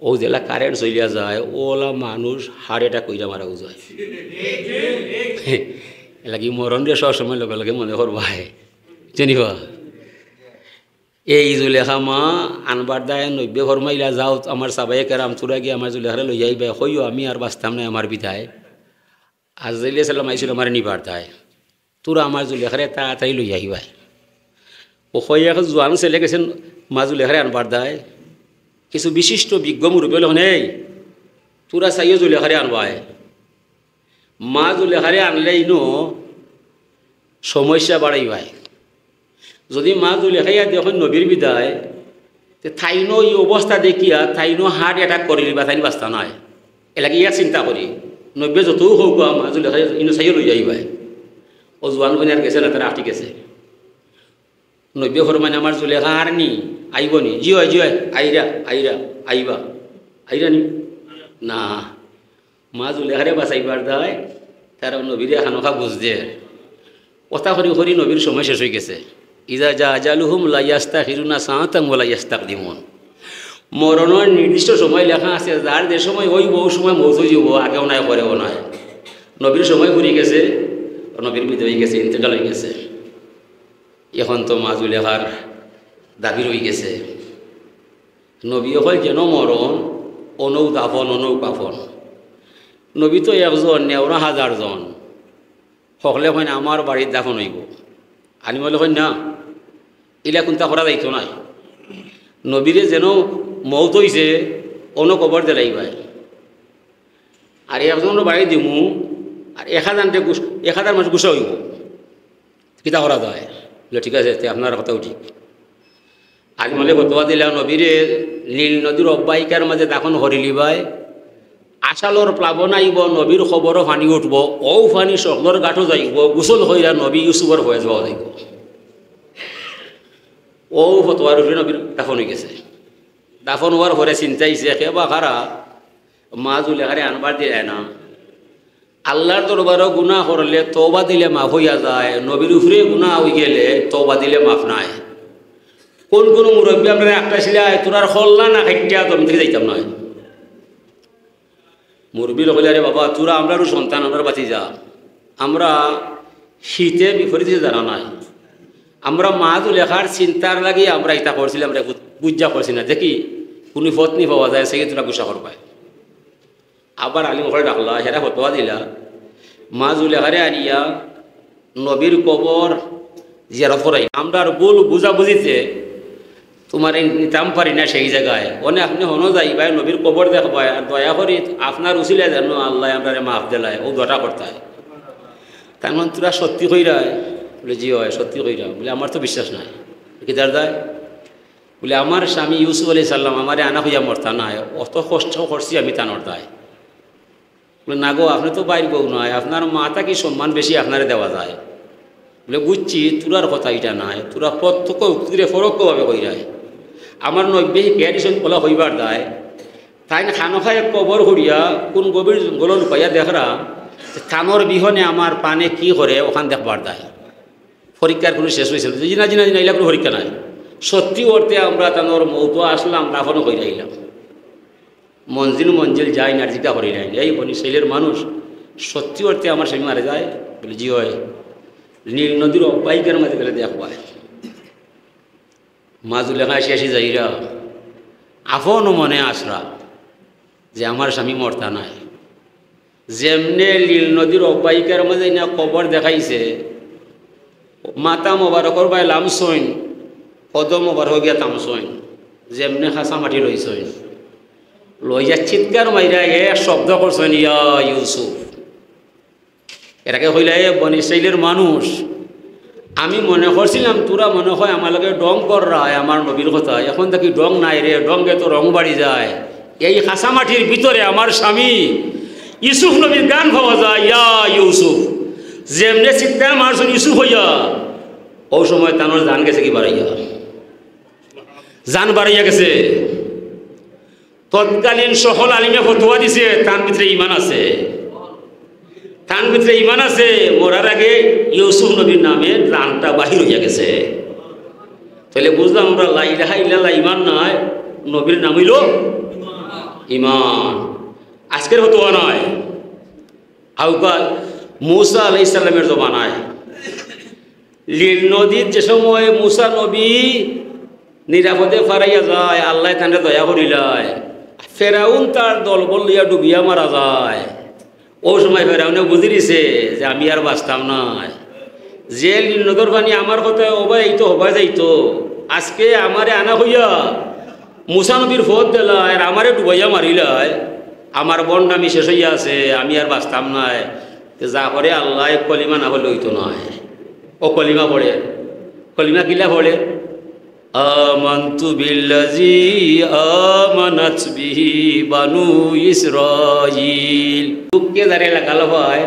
ও যেলা কারেন্ট চলিয়া যায়, ওলা মানুষ হার্ট অ্যাটাক কইরা মারা যায়। এলাকি মরণরে সব সময় লগে লগে মনে করবায়, জানিবা? এই জুলেখা মা আনবার দায় নবীয়ে ফরমাইলা, "যাও, আমার সাহাবায়ে কেরাম, তোরা গিয়া আমার জুলেখারে লইয়া আইবায়, কইও আমি আর বাঁচতাম নায়, আমার বিদায়।" আজরাইল আলাইহিস সালাম আইছিল আমার নিবার দায়, "তোরা আমার জুলেখারে তাড়াতাড়ি লইয়া আইবায়।" ও কই এক জোয়ান ছেলে গেছেন মা জুলেখারে আনবার দায়, কিছু বিশিষ্ট বিজ্ঞ মুরব্বি অকলে কইন, "এই, তোরা চাইও জুলেখারে আনবায়।" মা জুলেখারে আনলে ইনো সমস্যা বাড়াইবায়। যদি মা জুলেখায় দেখইন নবীর বিদায়, তে তাইনও ই অবস্থা দেখিয়া তাইনও হার্ট অ্যাটাক করিলিবা, তাইন বাঁচতা নায়। এলাকি এক চিন্তা করি, নবীয়ে যতউ কউক্কা, মা জুলেখারে ইনো চাইও লইয়া আইবায়। ও জোয়ান কইন আর গেছে না, তারা আটকি গেছে। নবীয়ে ফরমাইন, "আমার জুলেখা আর নি, আইবো নি?" "জি অয়, জি অয়, আইরা, আইরা, আইবা।" "আইরা নি?" "না।" মা জুলেখারে বাঁচাইবার দায় তারা নবীরে খানোখা বুঝ দের। কথা করি করি নবীর সময় শেষ অই গেছে। ইজা জা আজালুহুম লা ইয়াস্তাখিরুনা সাআতান ওয়া লা ইয়াস্তাকদিমুন। মরণর নির্দিষ্ট সময় লেখা আছে, যার যে সময় অইবো, অউ সময় মউত অইযিবো, আগেও নায়, পরেও নায়। নবীর সময় ফুরি গেছে, নবীর বিদায় অই গেছে, ইন্তেকাল অই গেছে। এখন তো মা জুলেখার দাবি রই গেছে, নবী অকল যেন মরইন, অনউ দাফন, অনউ কাফন। নবী তো একজন নে, ওরা হাজার জন। হকলে কইন, "আমার বাড়িত দাফন অইবো।" আলিম অকলে কইন, "না, ইলা কুন্তা করা যাইতো নায়। নবীরে যেন মউত অইছে, অনো কবর দিলাইবায়। আর একজনর বাড়ি দিমু, আর এক হাজার মানুষ গুছা অইবো।" কিতা করা যায়? বলে, "ঠিক আছে, তে আপনার কথাও ঠিক।" আলিম অকলে ফতোয়া দিলা, নবীরে নীল নদীর অববাহিকার মাঝে দাফন করিলিবায়, আষাঢ়র প্লাবন আইবো, নবীর কবরো পানি উঠবো, অউ পানি সকলর গাটো যাইবো, গোসল কইরা নবী ইউসুফর ফয়েজ পাওয়া যাইবো। অউ ফতোয়ার উপরে নবীর দাফন অই গেছে। দাফন অওয়ার পরে চিন্তা অইছে, কে বা কারা মা জুলেখারে আনবার দিলায় না। আল্লার দরবারো গুনা করলে তওবা দিলে মাফ অইয়া যায়, নবীর উপরে গুনা অই গেলে তওবা দিলে মাফ নায়। কুন কুন মুরব্বি আমরারে আটকাইছিলা, "তোরার কল্লা না কাটিয়া তো আমি থাকি যাইতাম নায়।" মুরব্বি অকলে কইলা, "রে বাবা, তোরা আমরারউ সন্তান, আমরার ভাতিজা, আমরা হিতে বিপরীতে জানা নাই, আমরা মা জুলেখার চিন্তার লাগি আমরা ইতা করছিলাম, আমরা বুঝ-, বুঝা করছি না, দেখি কুনু পথ নি পাওয়া যায়, সেই তোরা গুছা করবায়।" আবার আলিম অকলরে ডাকলা, হেরা ফতোয়া দিলা, মা জুলেখারে আনিয়া নবীর কবর জিয়ারত করাইলা। আমরার ভুল বুঝাবুঝিতে তুমারে নিতাম পারি না সেই জাগায়। অনে আপনে হনো যাইবায়, নবীর কবর দেখবায়, আর দয়া করি আপনার উছিলায় যেন আল্লায় আমরারে মাফ দিলায়, অউ দোয়াটা করতায়। তাইন কইন, "তুরা সত্যি কইরায়?" বুলে, "জি অয়, সত্যি কইরাম।" বুলে, "আমার তো বিশ্বাস নাই।" "কিতার দায়?" বুলে, "আমার স্বামী ইউসুফ আলাইহিস সালাম আমারে আনা কইয়া মরতা নায়, অত কষ্ট করছি আমি তানর দায়।" বুলে, "না গো, আপনে তো বাইর বউ নায়, আপনার মা থাকি সম্মান বেশি আপনারে দেওয়া যায়।" বুলে, "বুঝছি, তুরার কথা ইটা নায়, তুরা প্রত্যক্ষ উক্তিরে পরোক্ষভাবে কইরায়। আমার নবীয়ে হিকাইয়া দিছইন অলা কইবার দায়। তাইন খানোখায় এক কবর করিয়া কুন গভীর জঙ্গলো লুকাইয়া দেখরা, তানর বিহনে আমার প্রাণে কি করে অখান দেখবার দায়।" পরীক্ষার কুনু শেষ অইছে না। "জি না, জি না, জি না, ইলা কুনু পরীক্ষা নায়। সত্যি অর্থে আমরা তানর মউতো আসলাম, দাফনও কইরা আইলাম।" মঞ্জিল মঞ্জিল যাই না, জিকা করি নাই। এই বনি ইসরাইলের মানুষ, সত্যি অর্থে আমার স্বামী মারা যায়? বুলে, "জি অয়।" নীল নদীর অববাহিকার মাঝে গেলে দেখবায়। মা জুলেখা আসি আসি যাইরা, আপন মনে আসরা যে আমার স্বামী মরতা নায়। যেমনে নীল নদীর অববাহিকার মাঝে না কবর দেখাইছে, মাথা মোবারকর বায় লামছইন, কদম মোবারক গিয়া থামছইন, যেমনে খাসা মাটি লইছইন, লইয়া চিৎকার মাইরা এক শব্দ করছইন, "ইয়া ইউসুফ।" এরাকে কইলা, "এ বনি ইসরাইলের মানুষ, আমি মনে করছিলাম তুরা মনে হয় আমার লগে ঢং কররায় আমার নবীর কথা, এখন দেখি ঢং নাই রে, ঢঙে তো রং বাড়ি যায়।" এই খাসা মাটির ভিতরে আমার স্বামী ইউসুফ নবীর গান পাওয়া যায়, "ইয়া ইউসুফ।" যেমনে চিৎকার মারছইন ইউসুফ অইয়া, অউ সময় তানর জান গেছে কি বাড়াইয়া? জান বাড়াইয়া গেছে। তৎকালীন সকল আলিমে ফতোয়া দিছে, তান ভিতরে ইমান আছে, তান ভিতরে ইমান আছে। মরার আগে ইউসুফ নবীর নামে জানটা বাহির অইয়া গেছে। তাইলে বুঝলাম আমরা, লা ইলাহা ইল্লাল্লাহ ইমান নায়, নবীর নাম অইলো ইমান। আজকের ফতোয়া নায়, আউকাল মুসা আলাইহিস সালামের জমানায় নীল নদীত যে সময় মুসা নবী নিরাপদে ফারাইয়া যায়, আল্লায় তানরে দয়া করিলায়। ফেরাউন তার দলবল লইয়া ডুবিয়া মারা যায়। অউ সময় ফেরাউনে বুঝি দিছে যে আমি আর বাঁচতাম নায়। যে নীল নদর পানি আমার কথায় অবায় আইতো, হবায় যাইতো, আজকে আমারে আনা কইয়া মুসা নবীর পথ দিলায় আর আমারে ডুবাইয়া মারিলায়, আমার ভন্ডামি শেষ অইয়া আছে, আমি আর বাঁচতাম নায়। তে যা করে আল্লায়, কলিমা না পড়লে অইতো নায়। অউ কলিমা পড়ে, কলিমা কিলা পড়ে? "আমানতু বিল্লাযী আমানাত বিহি বানু ইসরাঈল।" দুঃখে যারে লাগাল অয়,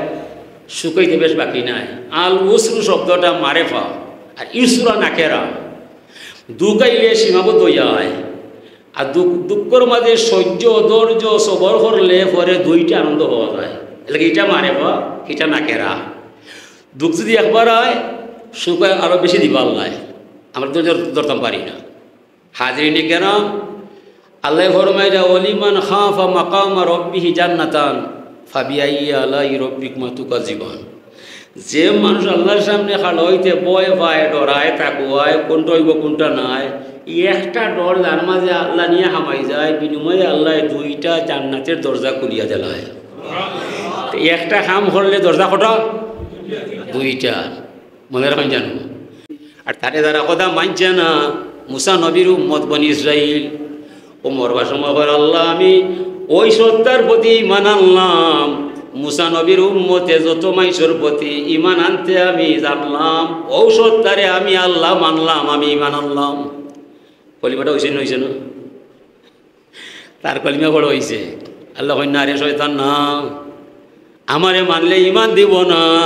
সুখ অইতে বেশ বাকি নাই। আল উসরু শব্দটা মারেফা, আর ইসরা নাকেরা। দুঃখ আইলে সীমাবদ্ধ অইয়া যায়। আর দুঃখ, দুঃখর মাঝে সহ্য, ধৈর্য, সবর করলে পরে দুইটা আনন্দ পাওয়া যায়। এরলাগি ইটা মারেফা, ইটা নাকেরা। দুঃখ যদি একবার আয়, সুখ আরো বেশি দিবা আল্লায়। আমরা তো ধর-, ধরতাম পারি না। হাজিরিনে কেরাম, আল্লায় ফরমাইরা, "ওয়ালিমান খাফা মাকামা রাব্বিহি জান্নাতান, ফাবিআইয়ি আলাই রাব্বিকুমা তুকাজ্জিবান।" যে মানুষ আল্লার সামনে খাড়া অইতে ভয় পায়, ডরায়, তাকওয়ায়, কুনটা অইবো, কুনটা নায়, ই একটা ডর যার মাঝে আল্লা নিয়া হামাই যায়, বিনিময়ে আল্লায় দুইটা জান্নাতের দরজা খুলিয়া দিলায়। তে একটা কাম করলে দরজা কটা? দুইটা। মনে রাখইন জানো। আর তারে যারা কথা মানছে না, মুসা নবীর উম্মত বনি ইসরাইল, অউ মরবার সময় কয়, "আল্লা, আমি অউ সত্তার প্রতি ঈমান আনলাম, মুসা নবীর উম্মতে যত মাইনষর প্রতি ঈমান আনতে আমি জানলাম, অউ সত্তারে আমি আল্লা মানলাম, আমি ঈমান আনলাম।" কলিমাটা অইছে না, অইছে না? তার কলিমা বড় অইছে। আল্লা কইন, "না রে শয়তান, না, আমারে মানলে ঈমান দিবো না।"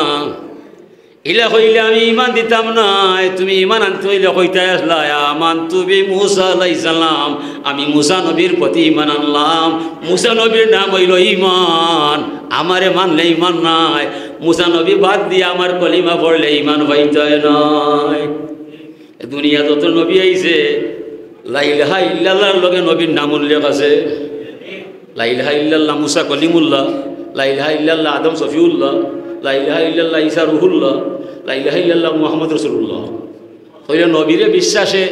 ইলা কইলে আমি ঈমান দিতাম নায়, তুমি ঈমান আনতে অইলে কইতায় আছলায়, "আমানতু বি মুসা আলাইহিস সালাম, আমি মুসা নবীর প্রতি ঈমান আনলাম।" মুসা নবীর নাম অইলো ঈমান, আমারে মানলে ঈমান নায়, মুসা নবী বাদ দিয়া আমার কলিমা পড়লে ঈমান পাইতায় নায়। দুনিয়া যত নবী আইছে, লা ইলাহা ইল্লাল্লাহর লগে নবীর নাম উল্লেখ আছে। লা ইলাহা ইল্লাল্লাহ মুসা কলিমুল্লাহ, লা ইলাহা ইল্লাল্লাহ আদম সফিউল্লাহ, লা ইলাহা ইল্লাল্লাহ ঈসা রুহুল্লাহ, লা ইলাহা ইল্লাল্লাহ মুহাম্মদ রাসূলুল্লাহ। তাইলে নবীরে বিশ্বাসে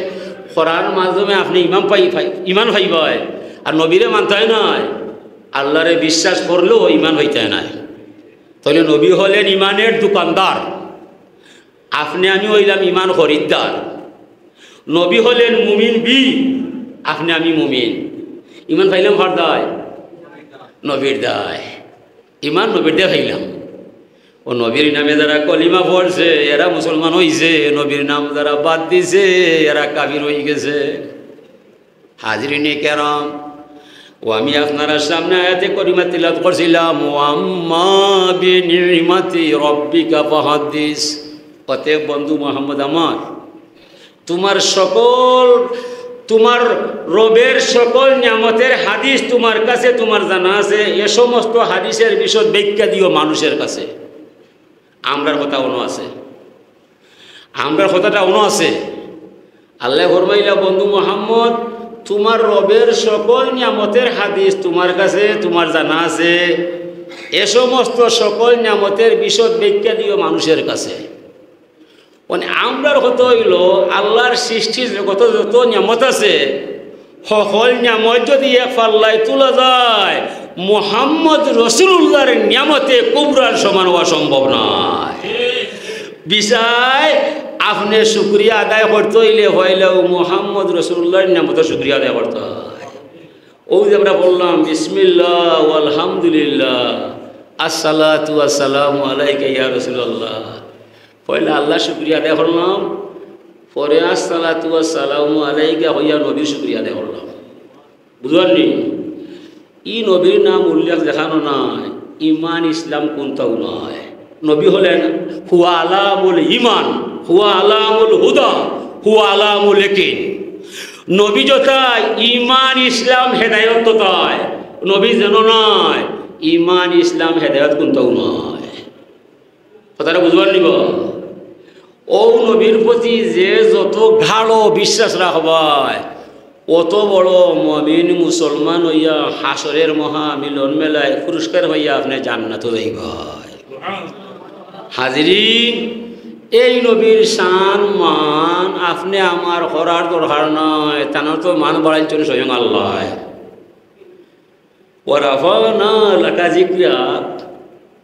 করার মাধ্যমে আপনে ঈমান পাই-, পাই-, ঈমান পাইবায়, আর নবীরে মানতায় নায়। আল্লাহরে বিশ্বাস করলেও ইমান অইতে নায়। তাইলে নবী হলেন ইমানের দোকানদার, আপনে আমি অইলাম ইমান খরিদ্দার। নবী হলেন মুমিন বি, আপনে আমি মুমিন। ইমান পাইলাম কার দায়? নবীর দায়। ইমান নবীর দায় পাইলাম। ও নবীর নামে যারা কলিমা পড়ছে, এরা মুসলমান অইছে, নবীর নাম যারা বাদ দিছে, এরা কাফির অইগেছে। হাজিরিনে কেরাম, ও আমি আপনারার সামনে আয়াতে করিমা তিলাওয়াত করছিলাম, "ওয়া আম্মা বিনি'মাতি রাব্বিকা ফাহাদ্দিস।" অতএব বন্ধু মুহাম্মদ আমার, তোমার সকল, তোমার রবের সকল নিয়ামতের হাদিস তোমার কাছে, তোমার জানা আছে, এ সমস্ত হাদিসের বিশদ ব্যাখ্যা দিও মানুষের কাছে। আমরার কথা অনো আছে, আমরার কথাটা অনো আছে। আল্লায় ফরমাইলা, বন্ধু মুহাম্মদ, তোমার রবের সকল নিয়ামতের হাদিস তোমার কাছে, তোমার জানা আছে, এ সমস্ত সকল নিয়ামতের বিশদ ব্যাখ্যা দিও মানুষের কাছে। মানে, আমরার কথা অইলো, আল্লাহর সৃষ্টি জগতে যত নিয়ামত আছে, সকল নিয়ামত যদি এক পাল্লায় তুলা যায়, মুহাম্মদ রসুলুল্লাহর নিয়ামতে কুবরার সমান অওয়া সম্ভব নায়। বিষয়, আপনে শুকরিয়া আদায় করতে অইলে পয়লাউ মুহাম্মদ রসুলুল্লাহর নিয়ামতর শুকরিয়া আদায় করতে অয়। অউ যে আমরা বললাম, "বিসমিল্লাহ, আলহামদুলিল্লাহ, আসসালাতু আসসালামু আলাইকা ইয়া রাসূলুল্লাহ।" পয়লা আল্লাহর শুকরিয়া আদায় করলাম, পরে "আসসালাতু আসসালামু আলাইকা" কইয়া নবীর শুকরিয়া আদায় করলাম। বুঝলেন নি? ই নবীর নাম উল্লেখ যেখানো নাই, ইমান ইসলাম কুনটাউ নাই। নবী হলেন হুয়া আলামুল ইমান, হুয়া আলামুল হুদা, হুয়া আলামুল ইয়াকিন। নবী যথায় ইমান ইসলাম হেদায়ত তথায়, নবী যেন নাই, ইমান ইসলাম হেদায়ত কুনটাউ নাই। কথাটা বুঝবার নিব। ও নবীর প্রতি যে যত গাঢ় বিশ্বাস রাখবায়, অত বড় মমিন মুসলমান অইয়া হাশরের মহা মিলন মেলায় পুরস্কার পাইয়া আপনে জান্নাতো যাইবায়। হাজিরিন, এই নবীর শান মান আপনে আমার করার দরকার নাই, তানর তো মান বাড়াইছইন স্বয়ং আল্লায়। ওয়া রাফা'না লাকা যিকরাক।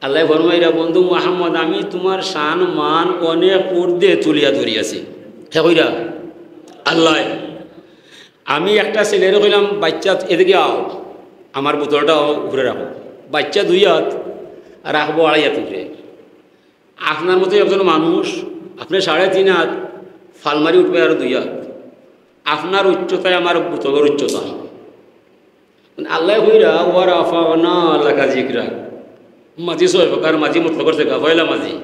আল্লায় ফরমাইরা, "বন্ধু মুহাম্মদ, আমি তুমার শান মান অনেক ঊর্ধ্বে তুলিয়া ধরিয়াছি।" কে কইরা? আল্লায়। আমি একটা ছেলেরে কইলাম, "বাইচ্চা, এদিকে আও, আমার বোতলটা উপরে রাখো।" বাইচ্চা দুই আত, রাখবো আড়াই আত উপরে। আপনার মতো একজন মানুষ, আপনে সাড়ে তিন আত, ফাল মারি উঠবায় আরো দুই আত। আপনার উচ্চতায় আমার বোতলর উচ্চতা। আল্লায় কইরা, "ওয়া রাফা'না লাকা যিকরাক।" মাজি ছয় প্রকার, মাজি মতলকর ছেকা, পয়লা মাজি।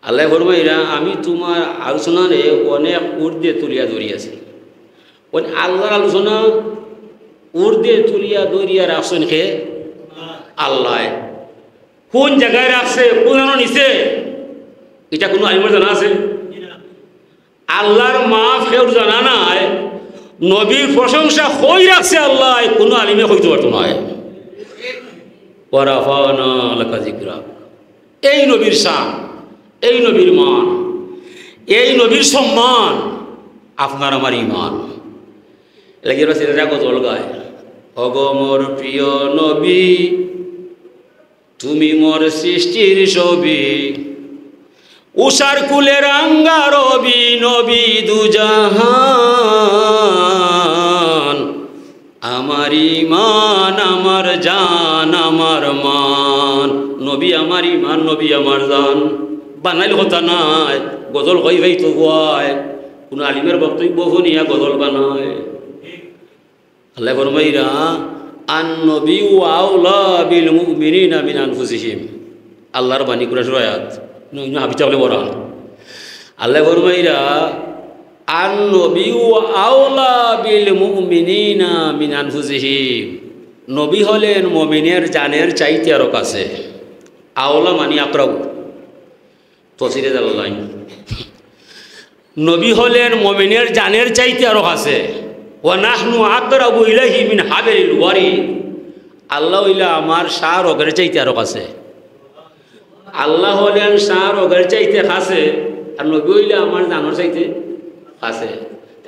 আল্লায় ফরমাইরা, "আমি তুমার আলোচনারে অনেক ঊর্ধ্বে তুলিয়া ধরিয়াছি।" অউ আল্লার আলোচনা ঊর্ধ্বে তুলিয়া ধরিয়া রাখছইন কে? আল্লায়। কুন জাগায় রাখছে, কুন আনো নিছে, ইটা কুনু আলিমর জানা আছে? আল্লার মাফ কেউর জানা নাই, নবীর প্রশংসা কই রাখছে আল্লায়, কুনু আলিমে কইতো পারতো নায়। ওয়া রাফা'না লাকা যিকরাক। এই নবীর শান, এই নবীর মান, এই নবীর সম্মান আপনার আমার ইমান। এর লাগি আমরা ছেলেরা গজল গায়, "ওগো মোর প্রিয় নবী, তুমি মোর সৃষ্টির ছবি, ঊষার কুলে রাঙ্গা রবি, নবী দুজাহান, আমার ইমান, আমার জান, আমার মান।" নবী আমার ইমান, নবী আমার জান। বানাইল কথা নায়, গজল কই পাইতো পায়, কুনু আলিমর বক্তব্য হুনিয়া গজল বানায়। আল্লায় ফরমাইরা, "আন নবিয়্যু আওলা বিল মুমিনিনা মিন আনফুসিহিম।" আল্লার বাণী, কুরআন শরীফর আয়াত, নু-, নু হাফিজ সাবলে পড়া। আল্লায় ফরমাইরা, "আন নবিয়্যু আওলা বিল মুমিনিনা মিন আনফুসিহিম।" নবী হলেন মমিনের জানের চাইতে আরো কাছে। আওলা মানি আকরাবু। তফসিরে জালালাইন। নবী হলেন মমিনের জানের চাইতে আরো কাছে। "ওয়া নাহনু আকরাবু ইলাইহি মিন হাবলিল ওয়ারিদ।" আল্লাহ অইলা আমার শাহ রগের চাইতে আরো কাছে। আল্লাহ হলেন শাহ রগের চাইতে কাছে, আর নবী অইলা আমার জানর চাইতে কাছে।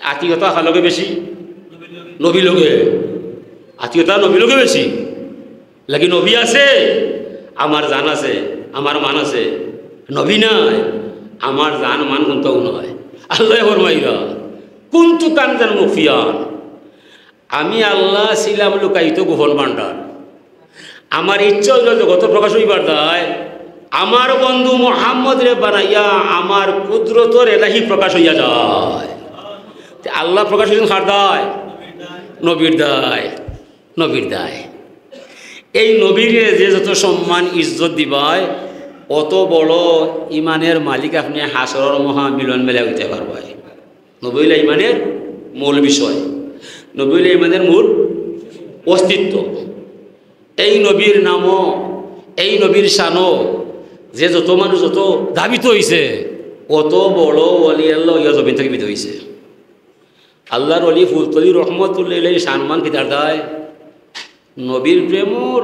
আত্মীয়তা কার লগে বেশি? নবী লগে। আত্মীয়তা নবী লগে বেশি। লাগি নবী আছে, আমার জান আছে, আমার মান আছে। নবী নাই, আমার জান মান কুন্তাউ নাই। আল্লায় ফরমাইরা, কুনতু কানজান মুখফিয়ান, আমি আল্লাহ ছিলাম লুকায়িত গোপন ভান্ডার। আমার ইচ্ছা অইলো জগতো প্রকাশ অইবার দায়, আমার বন্ধু মুহাম্মদরে বানাইয়া আমার কুদরতর এলাহি প্রকাশ অইয়া যায়। তে আল্লাহ প্রকাশ অইছইন কার দায়? নবীর দায়, নবীর দায়। এই নবীরে যে যত সম্মান ইজ্জত দিবায়, অত বড় ইমানের মালিক আপনে হাশরর মহা মিলন মেলায় অইতে পারবায়। নবী অইলা ইমানের মূল বিষয়, নবী অইলা ইমানের মূল অস্তিত্ব। এই নবীর নামো, এই নবীর শানো যে যত মানুষ যত ধাবিত অইছে, অত বড় ওলি আল্লাহ অইয়া জমিন থাকি বিদায় অইছে। আল্লাহর ওলি ফুলতলি রহমতুল্লাহ আলাইহির শানমান কিতার দায়? নবীর প্রেমর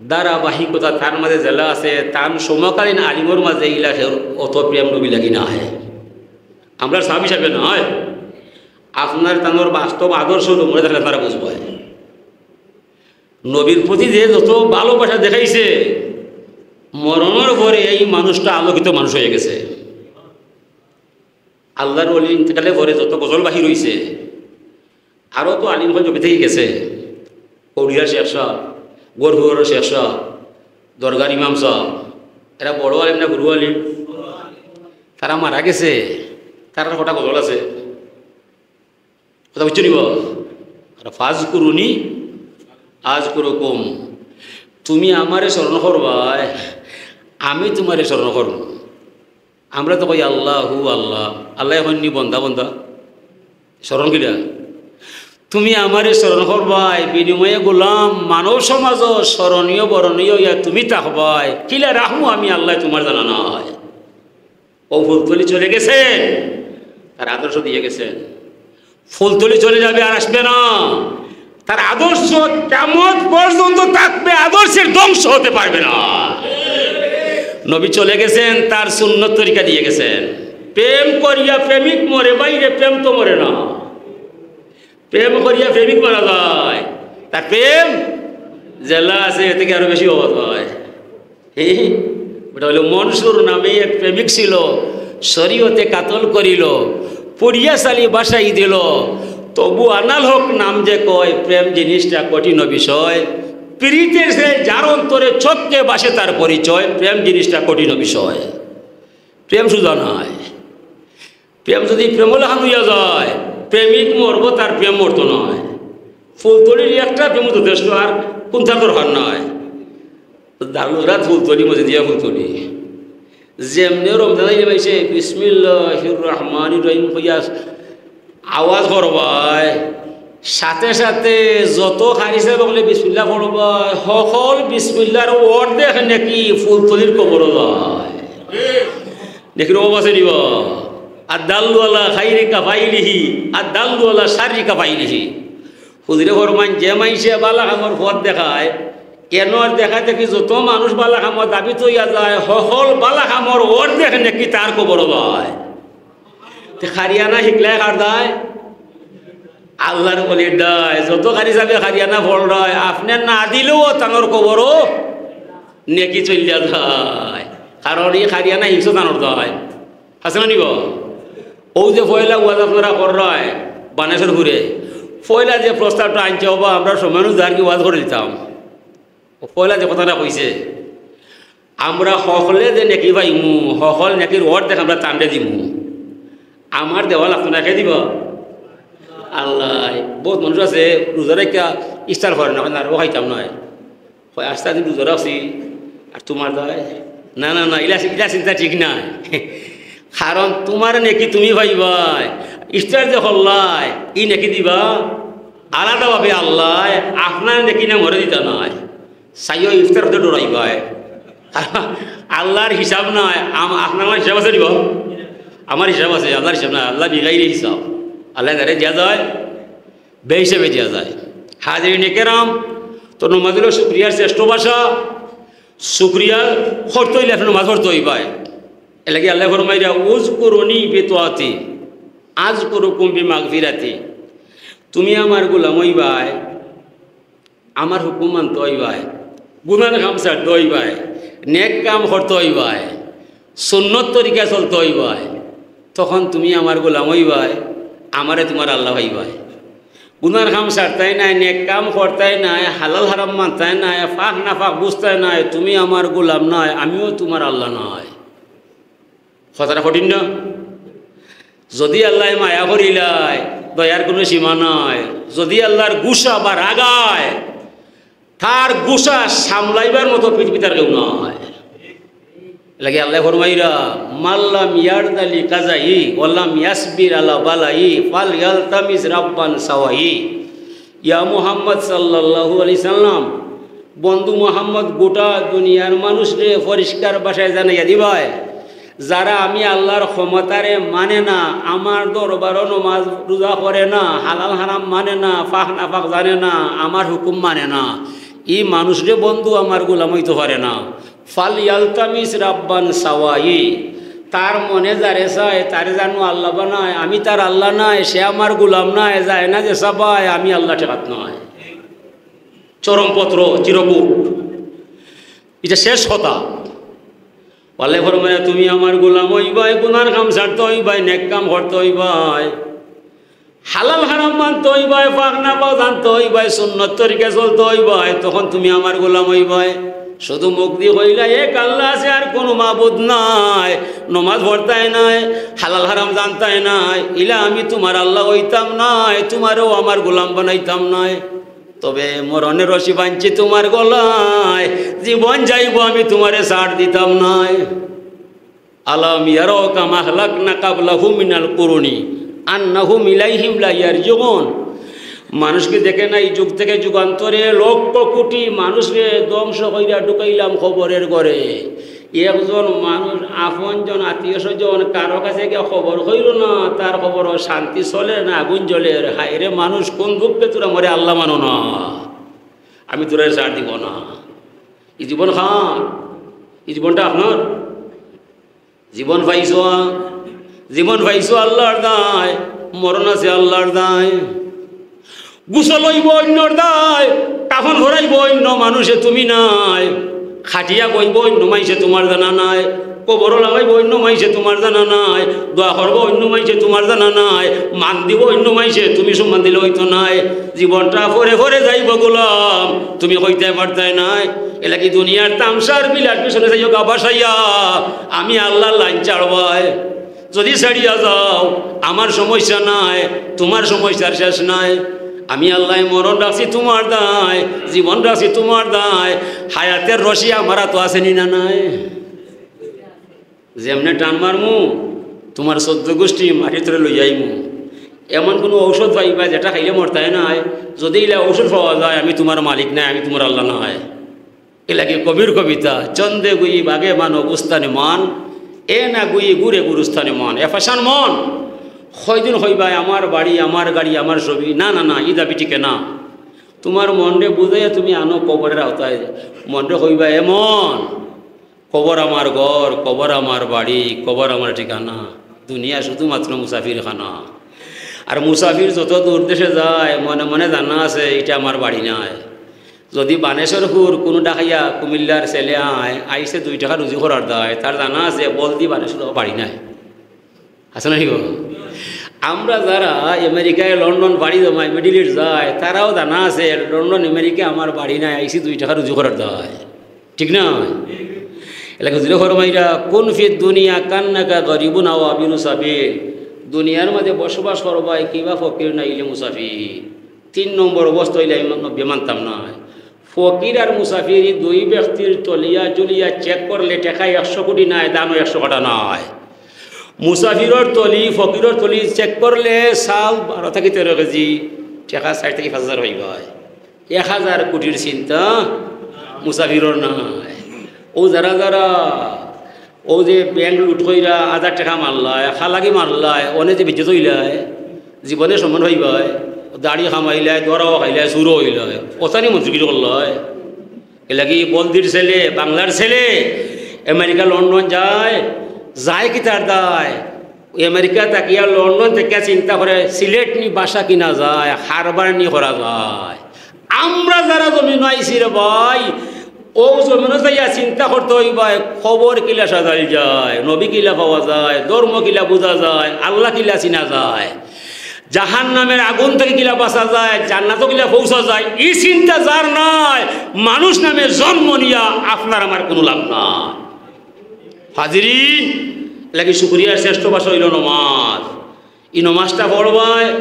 ধারাবাহিকতা তান মাঝে যেলা আছে, তান সমকালীন আলিমর মাঝে ইলা কেউর অত প্রেম নবী লাগি নাই। আমরার সাহাবী হিসাবে নায়, আপনার তানর বাস্তব আদর্শ নমুনা দেখলে আপনারা বুঝবায়। নবীর প্রতি যে যত ভালোবাসা দেখাইছে, মরণর পরে এই মানুষটা আলোকিত মানুষ অইয়া গেছে। আল্লাহর ওলির ইন্তেকালের পরে যত গজল বাহির অইছে, আরও তো আলিম অকল জমিন থাকি গেছে, কৌড়িয়া শেখ সাব, গরহুয়ার শেখ সাব, দরগার ইমাম সাব, এরা বড় আলিম না গুরু আলিম? তারা মারা গেছে, তারার কটা গজল আছে। কথা বুঝছো নি বা? আর ফাজকুরুনি আজকুরুকুম, তুমি আমারে স্মরণ করবায়, আমি তুমারে স্মরণ করমু। আমরা তো কই আল্লাহু আল্লাহ, আল্লায় কইন নি বন্দা বন্দা, স্মরণ কিলা? তুমি আমারে স্মরণ করবায়, বিনিময়ে গোলাম মানব সমাজো স্মরণীয় বরণীয় অইয়া তুমি থাকবায়। কিলা রাখমু আমি আল্লায় তুমার জানা নাই। ও ফুলতলি চলে গেছেন, তার আদর্শ দিয়া গেছেন। ফুলতলি চলে যাবে আর আসবে না, তার আদর্শ কিয়ামত পর্যন্ত থাকবে, আদর্শের ধ্বংস হতে পারবে না। নবী চলে গেছেন, তার সুন্নত তরিকা দিয়া গেছেন। প্রেম করিয়া প্রেমিক মরে, ভাইরে প্রেম তো মরে না। প্রেম করিয়া প্রেমিক মারা যায়, তার প্রেম যেলা আছে এর থাকি আরো বেশি অবস্থা হয়। হে, ওটা অইলো মনসুর নামে এক প্রেমিক ছিল, শরীয়তে কাতল করিল, পুড়িয়া ছালি ভাসাই দিল। তবু আনাল হক নাম যে কয়, প্রেম জিনিসটা কঠিন বিষয়। পিরিতে সে যার অন্তরে চোখকে বাসে তার পরিচয়, প্রেম জিনিসটা কঠিন বিষয়। প্রেম সুজা নায়। প্রেম যদি প্রেম লাখান অইয়া যায়, প্রেমিক মরবো, তার প্রেম মরতো নায়। ফুলতলির একটা প্রেম যথেষ্ট, আর কুন্তার দরকার নাই। দারুল হুদা ফুলতলি, মসজিদিয়া ফুলতলি। যেমনে রমজান আইলে মাইনষে বিসমিল্লাহির রহমানির রহিম কইয়া আওয়াজ করবায়, সাথে সাথে যত কারি সাব অকলে বিসমিল্লাহ পড়বায়, হকল বিসমিল্লাহর অর্ধেক নেকি ফুলতলির কবরো যায়। নেকির অভাব আছে নি বা? আদ-দাল্লু আলা খাইরি কাফাইলিহি, আদ-দাল্লু আলা শাররি কাফাইলিহি। হুজুরে ফরমাইন, যে মাইনষে বালা কামর পথ দেখায়, এনর দেখা দেখি যত মানুষ বালা কামো ধাবিত অইয়া যায়, হকল বালা কামর অর্ধেক নেকি তার কবরো যায়। তে কারিয়ানা হিকলায় কার দায়? আল্লাহর ওলির দায়। যত কারি সাবে কারিয়ানা পড়রায়, আপনে না দিলেও তানর কবরো নেকি চলিয়া যায়, কারণ ই কারিয়ানা হিকছে তানর দায়। আছে না নি বা? অউ যে পয়লা ওয়াজ আপনারা কররায় বানেশ্বরপুরে, পয়লা যে প্রস্তাবটা আনছে, ওবা আমরা সময় অনুযায়ী আর কি ওয়াজ করি দিতাম। ও পয়লা যে কথাটা কইছে, আমরা হকলে যে নেকি পাইমু, হকল নেকির অর্ধেক আমরা তানরে দিমু। আমার দেওয়া লাগতো না, কে দিবা? আল্লায়। বউত মানুষ আছে রোজা রাখিয়া ইফতার করে না, কয় না, আর ও খাইতাম নায়। কয়, আস্তা দিন রোজা রাখছি, আর তুমার দায়? না, না, না, ইলা, ইলা চিন্তা ঠিক নায়। কারণ তুমার নেকি তুমি পাইবায়, ইফতার যে করলায়, ই নেকি দিবা আলাদাভাবে আল্লায়, আপনার নেকি না মরে দিতা নায়। চাইও ইফতার হতে ডরাইবায়। আল্লাহর হিসাব নাই, আম-, আপনার আমার হিসাব আছে নি বা? আমার হিসাব আছে, আল্লাহর হিসাব নাই, আল্লাহ বিগাইরে হিসাব। আল্লায় যারে দিয়া যায়, বেহিসাবে দিয়া যায়। হাজিরিনে কেরাম, তো নমাজ অইলো শুকরিয়ার শ্রেষ্ঠ ভাষা। শুকরিয়া করতে অইলে আপনে নমাজ পড়তে অইবায়। এরলাগি আল্লায় ফরমাইরা, "উযকুরুনি বিতাআতি, আযকুরুকুম বিমাগফিরাতি।" তুমি আমার গোলাম অইবায়, আমার হুকুম মানতে অইবায়, গুনার কাম ছাড়তে অইবায়, নেক কাম করতে অইবায়, সুন্নত তরিকা চলতে অইবায়, তখন তুমি আমার গোলাম অইবায়, আমারে তুমার আল্লাহ অইবায়। গুনার কাম ছাড়তায় নায়, নেক কাম করতায় নায়, হালাল হারাম মানতায় নায়, পাক না পাক বুঝতায় নায়, তুমি আমার গোলাম নায়, আমিও তুমার আল্লাহ নায়। কথাটা কঠিন না? যদি আল্লায় মায়া করিলায়, দয়ার কুনু সীমা নাই। যদি আল্লাহর গুসা বা রাগ আয়, তার গুসা সামলাইবার মতো পৃথিবীত আর কেউ নাই। এরলাগি আল্লায় ফরমাইরা, "মাল্লাম ইয়ারদালি কাজাই ওয়ালাম ইয়াসবির আলা বালাই ফাল ইয়ালতামিস রাব্বান সাওয়াই।" ইয়া মুহাম্মদ সাল্লাল্লাহু আলাইহি সাল্লাম, বন্ধু মুহাম্মদ, গোটা দুনিয়ার মানুষরে পরিষ্কার ভাষায় জানাইয়া দিবায়, যারা আমি আল্লাহর ক্ষমতারে মানে না, আমার দরবারও নমাজ রোজা করে না, হালাল হারাম মানে না, পাক না পাক জানে না, আমার হুকুম মানে না, ই মানুষরে বন্ধু আমার গোলাম অইতো পারে না। ফাল ইয়ালতামিস রাব্বান সাওয়াই, তার মনে যারে চায়, তারে জানো আল্লাহ বানায়, আমি তার আল্লাহ নায়, সে আমার গোলাম নায়, যায় না যে সাবায়, আমি আল্লাহ ঠেকাত নায়। চরম পত্র, চিরকুট। ইটা শেষ কথা। আল্লায় ফরমায়, "তুমি আমার গোলাম অইবায়, গুনার কাম ছাড়তে অইবায়, নেক কাম করতে অইবায়, হালাল হারাম মানতে অইবায়, পাক না পাক জানতে অইবায়, সুন্নত তরিকা চলতে অইবায়, তখন তুমি আমার গোলাম অইবায়।" শুধু মুখ দি কইলা, "এক আল্লাহ আছে, আর কুনু মাবুদ নাই, নমাজ পড়তায় নায়, হালাল হারাম জানতায় নায়, ইলা আমি তুমার আল্লাহ অইতাম নায়, তুমারেও আমার গোলাম বানাইতাম নায়।" তবে মরণের রশি বানছি তুমার গলায়, জীবন যাইবো, আমি তুমারে ছাড় দিতাম নায়। আলাম ইয়ারাও কাম আহলাকনা কাবলাহুম মিনাল কুরুনি আন্নাহুম ইলাইহিম লা ইয়ারজিউন। মানুষ কি দেখে না, এই যুগ থেকে যুগান্তরে লক্ষ কোটি মানুষরে ধ্বংস কইরা ঢুকাইলাম কবরের ঘরে? একজন মানুষ, আপনজন, আত্মীয় স্বজন, কারো কাছে গিয়া খবর কইল না, তার কবরো শান্তি চলের না আগুন জ্বলের। হায় রে মানুষ, কোন দুঃখে তোরা মরে আল্লাহ মানো না, আমি তোরারে ছাড় দিব না। ই জীবন কার? ই জীবনটা আপনার? জীবন পাইছো, জীবন পাইছো আল্লাহর দায়, মরণ আছে আল্লাহর দায়। গোসল অইবো অইন্যর দায়, কাফন ভরাইবো অইন্য মানষে, তুমি নায়। খাটিয়া বইবো অইন্য মাইনষে, তুমার জানা নাই। কবরো লাগাইবো অইন্য মাইনষে, তুমার জানা নাই। দোয়া করবো অইন্য মাইনষে, তুমার জানা নাই। মান দিবো অইন্য মাইনষে, তুমি সম্মান দিলে অইতো নায়। জীবনটা পরে পরে যাইবো গোলাম, তুমি কইতায় পারতায় নায়। এরলাগি দুনিয়ার তামশার বিলাস বিষনে যাইও গা ভাসাইয়া, আমি আল্লাহর লাইন ছাড়বায়। যদি ছাড়িয়া যাও, আমার সমস্যা নাই, তুমার সমস্যার শেষ নাই। আমি আল্লায় মরণ রাখছি তুমার দায়, জীবন রাখছি তুমার দায়। হায়াতের রশি আমার আতো আছে নি না নাই? যেমনে টান মারমু, তুমার চৌদ্দ গুষ্টি মাটির তলে লইয়া আইমু। এমন কুনু ঔষধ পাইবায় যেটা খাইলে মরতায় নায়। যদি ইলা ঔষধ পাওয়া যায়, আমি তুমার মালিক নায়, আমি তুমার আল্লাহ নায়। এরলাগি কবির কবিতা, "চন্দে গুই বাগে মানো গুস্তানে মান, এ না গুই গুরে গুরুস্থানে মান।" এ ফাশান মন, কয়দিন কইবায় আমার বাড়ি, আমার গাড়ি, আমার ছবি? না, না, না, ই দাবি টিকে না। তুমার মনরে বুঝাইয়া তুমি আনো কবরের আওতায়, মনরে কইবায়, "এ মন, কবর আমার ঘর, কবর আমার বাড়ি, কবর আমার ঠিকানা, দুনিয়া শুধুমাত্র মুসাফির খানা।" আর মুসাফির যত দূর দেশে যায়, মনে মনে জানা আছে, ইটা আমার বাড়ি নায়। যদি বানেশ্বর হুর কুনু ডাকাইয়া কুমিল্লার ছেলে আয়, আইছে দুই টেকা রুজি করার দায়, তার জানা আছে, বলদি বানেশ্বর বাড়ি নায়। আছে না নি গো? আমরা যারা আমেরিকায়, লন্ডন পাড়ি জমাই, মিডল ইস্ট যাই, তারাও জানা আছে, লন্ডন, আমেরিকা আমার বাড়ি নায়, আইছি দুই টেকা রুজি করার দায়। ঠিক না? এরলাগি হুজুরে ফরমাইরা, "কুন ফিদ দুনিয়া কান্নাকা গরিবুন আও আবিরু সাবিল।" দুনিয়ার মাঝে বসবাস করবায় কিবা ফকির নাইলে মুসাফির। তিন নম্বর অবস্থা অইলে আমি নবী মানতাম নায়। ফকির আর মুসাফির ই দুই ব্যক্তির তলিয়া জুলিয়া চেক করলে টেকা একশো কোটি নায়, দানও একশো কাটা নায়। মুসাফিরর তলি, ফকিরর তলি চেক করলে চাউল বারো থাকি তেরো কেজি, টেকা চাইর থাকি পাঁচ হাজার অইবায়। এক হাজার কোটির চিন্তা মুসাফিরর নায়। অউ যারা যারা অউ যে ব্যাংক লুট কইরা হাজার টেকা মারলায়, খালাগি মারলায়, অনে যে বেইজ্জত অইলায়, জীবনে সম্মান পাইবায়, দাড়ি কামাইলায়, ধরাও খাইলায়, চুরও অইলায়, অতানি মন্ত্রী কিছু করলায়। এরলাগি বলদির ছেলে, বাংলার ছেলে, আমেরিকা, লন্ডন যায়, যায় কিতার দায়? আমেরিকা থাকিয়া, লন্ডন থাকিয়া চিন্তা করে, সিলেট নি বাসা কিনা যায়, হারবার নি করা যায়। আমরা যারা জমিনো আইছি রে ভাই, অউ জমিনো যাইয়া চিন্তা করতে অইবায়, কবর কিলা সাজাইল যায়, নবী কিলা পাওয়া যায়, ধর্ম কিলা বুঝা যায়, আল্লাহ কিলা চিনা যায়, জাহান্নামের আগুন থাকি কিলা বাঁচা যায়, জান্নাতো কিলা পৌঁছা যায়। ই চিন্তা যার নাই, মানুষ নামে জন্ম নিয়া আপনার আমার কুনু লাভ নাই। হাজিরিন, এরলাগি শুকরিয়ার শ্রেষ্ঠ ভাষা অইলো নমাজ। ই নমাজটা পড়বায়,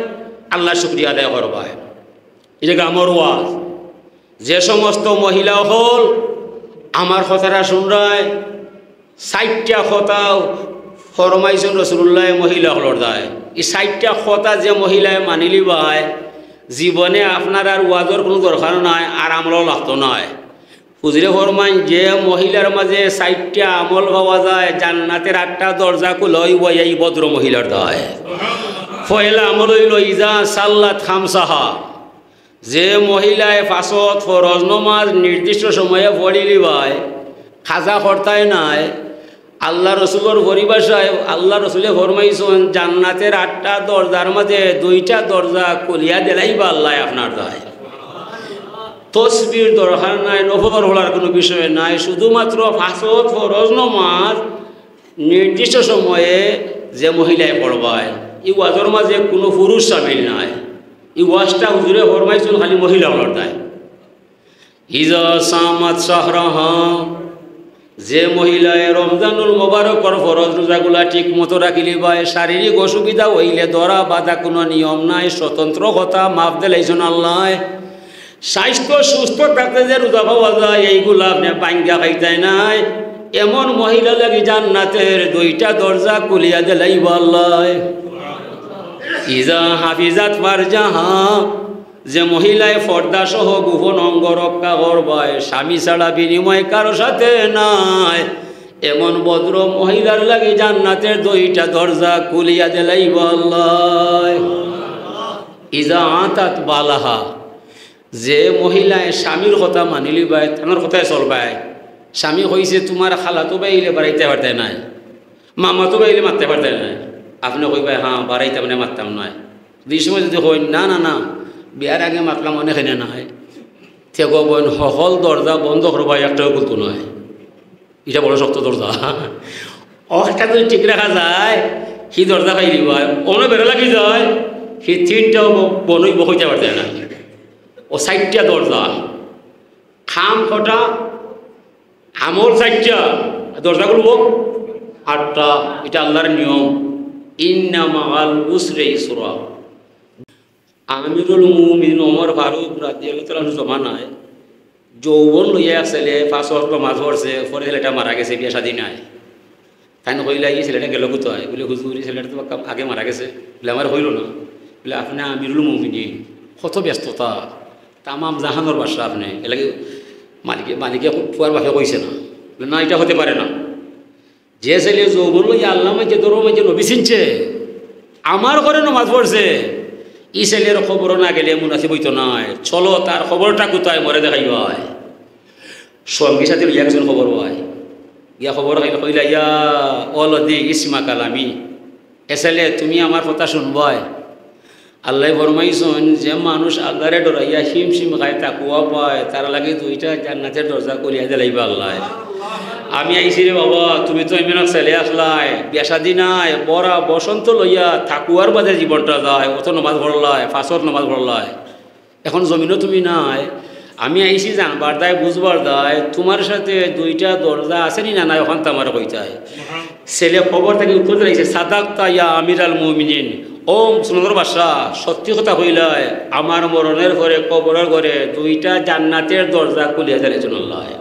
আল্লার শুকরিয়া আদায় করবায়। ইটা গামর ওয়াজ। যে সমস্ত মহিলা অকল আমার কথাটা হুনরায়, চাইরটা কথা ফরমাইছইন রাসুলুল্লায় মহিলা অকলর দায়। ই চাইরটা কথা যে মহিলায় মানিলিবায়, জীবনে আপনার আর ওয়াজর কুনু দরকার নাই, আর আমলও লাগতো নায়। হুজুরে ফরমাইন, যে মহিলার মাঝে চাইরটা আমল পাওয়া যায়, জান্নাতের আটটা দরজা খুলা অইবো, ই ভদ্র মহিলার দায়। পয়লা আমল অইলো, ইজা সাল্লাত খামসাহা, যে মহিলায় পাঁচ ওয়াক্ত ফরজ নমাজ নির্দিষ্ট সময়ে পড়িলিবায়, কাজা করতায় নায়, আল্লার রসুলর পরিভাষায় আল্লার রসুলে ফরমাইছইন, জান্নাতের আটটা দরজার মাঝে দুইটা দরজা খুলিয়া দিলাইবা আল্লায় আপনার দায়। তসবির দরকার নাই, নফলর পড়ার কুনু বিষয় নাই, শুধুমাত্র পাঁচ ওয়াক্ত ফরজ নমাজ নির্দিষ্ট সময়ে যে মহিলায় পড়বায়, ই ওয়াজর মাঝে কুনু পুরুষ সামিল নাই। ই ওয়াজটা হুজুরে ফরমাইছইন খালি মহিলা অকলর দায়। ইজা সামাত শাহরাহা, যে মহিলায় রমজানুল মোবারকর ফরজ রোজাগুলা ঠিক মতো রাখিলিবায়, শারীরিক অসুবিধা অইলে ধরা বাঁধা কুনু নিয়ম নাই, স্বতন্ত্র কথা মাফ দিলাইছইন আল্লায়। স্বাস্থ্য সুস্থ থাকতে যে রোজা পাওয়া যায়, এইগুলা আপনে ভাঙ্গা খাইতায় নায়। এমন মহিলার লাগি জান্নাতের দুইটা দরজা খুলিয়া দিলাইবা আল্লায়। ইজা হাফিজাত ফারজাহা, যে মহিলায় পর্দা সহ গোপন অঙ্গ রক্ষা করবায়, স্বামী ছাড়া বিনিময় কারো সাথে নাই, এমন ভদ্র মহিলার লাগি জান্নাতের দুইটা দরজা খুলিয়া দিলাইবা আল্লায়। ইজা আতাত বালাহা, যে মহিলায় স্বামীর কথা মানিলিবায়, তানর কথায় চলবায়, স্বামী কইছে, "তুমার খালাতো ভাই অইলে বাড়াইতায় পারতায় নায়, মামাতো ভাই অইলে মাততায় পারতায় নায়", আপনে কইবায়, "হ্যাঁ, বাড়াইতাম নায়, মাততাম নায়।" দুই সময় যুদি কইন, "না, না, না, বিয়ার আগে মাতলাম, অনে কেনে নায়", তে কইবো, "হকল দরজা বন্ধ করবায়, একটাও খুলতো নায়।" ইটা বড় শক্ত দরজা। অউ একটা যুদি ঠিক রাখা যায়, হি দরজা খাইলিবায়, অনো বেড়া লাগি যায়, হি তিনটাও ব-, বন্ধ অইবো, খুলতায় পারতায় নায়। অউ চাইরটা দরজা, কাম কয়টা, আমল চাইরটা, দরজা খুলবো আটটা, ইটা আল্লার নিয়ম। ইন্না মাআল উসরি ইসরা। আমিরুল মুমিনিন ওমর ফারুক রাদিয়াল্লাহু তাআলা আনহুর জমানায় যৌবন লইয়া এক ছেলে পাঁচ ওয়াক্ত নামাজ পড়ছে, পরে ছেলেটা মারা গেছে, বিয়া শাদী নাই। তাইন কইলা, "ই ছেলেটা গেলো কুথায়?" বলে, "হুজুর, ই ছেলেটা তো আগে মারা গেছে।" বলে, "আমারে কইলো না।" বলে, "আপনে আমিরুল মুমিনিন, কত ব্যস্ততা, তামাম জাহানর বাদশা আপনে, এরলাগি মালিকে, মালিকে পুয়ার বাপে কইছে না।" বলে, "না, ইটা অইতে পারে না।" যে ছেলে যৌবন লইয়া আল্লার মাঝে, ধর্মর মাঝে নবী চিনছে, আমার ঘরে নমাজ পড়ছে, ই ছেলের কবরো না গেলে মুনাসিব অইতো নায়। চলো, তার কবরটা কুথায়, মরে দেখাইবায়। সঙ্গী সাথী লইয়া গেছইন কবরো। গিয়া কবর খাইল, কইলা, "ইয়া ওয়ালাদি ইসমা কালামি, এ ছেলে, তুমি আমার কথা হুনবায়।" আল্লায় ফরমাইছইন, যে মানুষ আল্লারে ডরাইয়া হিমশিম খায়, তাকওয়া পায়, তার লাগি দুইটা জান্নাতের দরজা খুলিয়া দিলাইবা আল্লায়। আমি আইছি রে বাবা, তুমি তো এমন এক ছেলে আছলায়, বিয়া শাদী নাই, ভরা বসন্ত লইয়া তাকওয়ার বাদে জীবনটা যায়, অত নমাজ পড়লায়, পাঁচ ওয়াক্ত নমাজ পড়লায়। এখন জমিনো তুমি নাই, আমি আইছি জানবার দায়, বুঝবার দায়, তুমার সাথে দুইটা দরজা আছে নি না নাই, অখানতা আমারে কইতায়। ছেলে কবর থাকি উত্তর দিলাইছে, "সাদাক্তা ইয়া আমিরাল মুমিনিন, ও মুসলমানর বাদশা, সত্যি কথা কইলায়, আমার মরণের পরে কবরর ঘরে দুইটা জান্নাতের দরজা খুলিয়া দিলাইছইন আল্লায়।"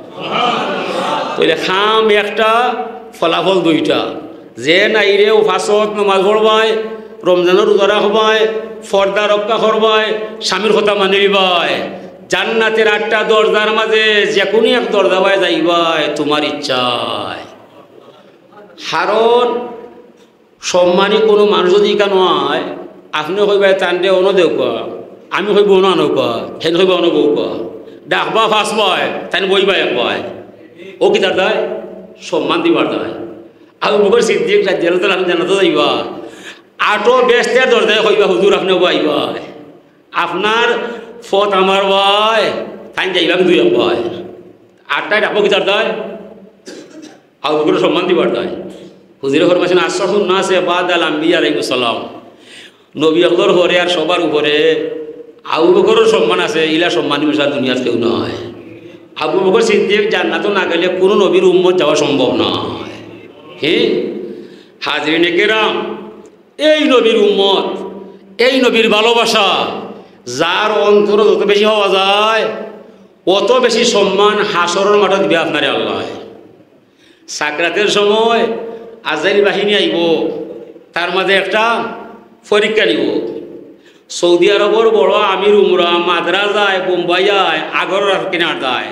তাইলে কাম একটা, ফলাফল দুইটা। যে নাইরে অউ পাঁচ ওয়াক্ত নমাজ পড়বায়, রমজানর রোজা রাখবায়, পর্দা রক্ষা করবায়, স্বামীর কথা মানিলিবায়, জান্নাতের আটটা দরজার মাঝে যেকুনু এক দরজাবায় যাইবায় তুমার ইচ্ছায়। কারণ সম্মানী কুনু মানুষ যুদি ইখানো আয়, আপনে কইবায়, "তানরে অনো দেউক্কা", আমি কইবো, "অনো আনউক্কা", হেন কইবা, "অনো বউক্কা", ডাকবা পাঁচবায়, তাইন বইবা একবায়। অউ কিতার দায়? সম্মান দিবার দায়। আবু বকর সিদ্দিক রাদিয়াল্লাহু তাআলা আনহু জান্নাতো যাইবা, আটো বেহেস্তের দরজায় কইবা, "হুজুর, আপনে বইবা, আপনার পথ আমার বায়", তাইন যাইবা কিন্তু একবায়। আটটায় ডাকবো কিতার দায়? আবু বকরর সম্মান দিবার দায়। হুজুরে ফরমাইছইন, "আশরাফুন নাসে বাদাল আম্বিয়া আলাইহিমুস সালাম।" নবী অকলর পরে আর সবার উপরে আবু বকরর সম্মান আছে, ইলা সম্মানী মানুষ আর দুনিয়াত কেউ নাই। আবু বকর সিদ্দিক জান্নাতো না গেলে কুনু নবীর উম্মত যাওয়া সম্ভব নায়। হে, হাজিরিনে কেরাম, এই নবীর উম্মত, এই নবীর ভালোবাসা, যার অন্তরো যত বেশি পাওয়া যায়, অত বেশি সম্মান হাশরর মাঠো দিবা আপনারে আল্লায়। সাকরাতের সময় আজরাইল বাহিনী আইবো, তার মাঝে একটা পরীক্ষা নিবো। সৌদি আরবর বড় আমির উমরা মাদ্রাজ যায়, বোম্বাই যায়, আগর কিনার যায়,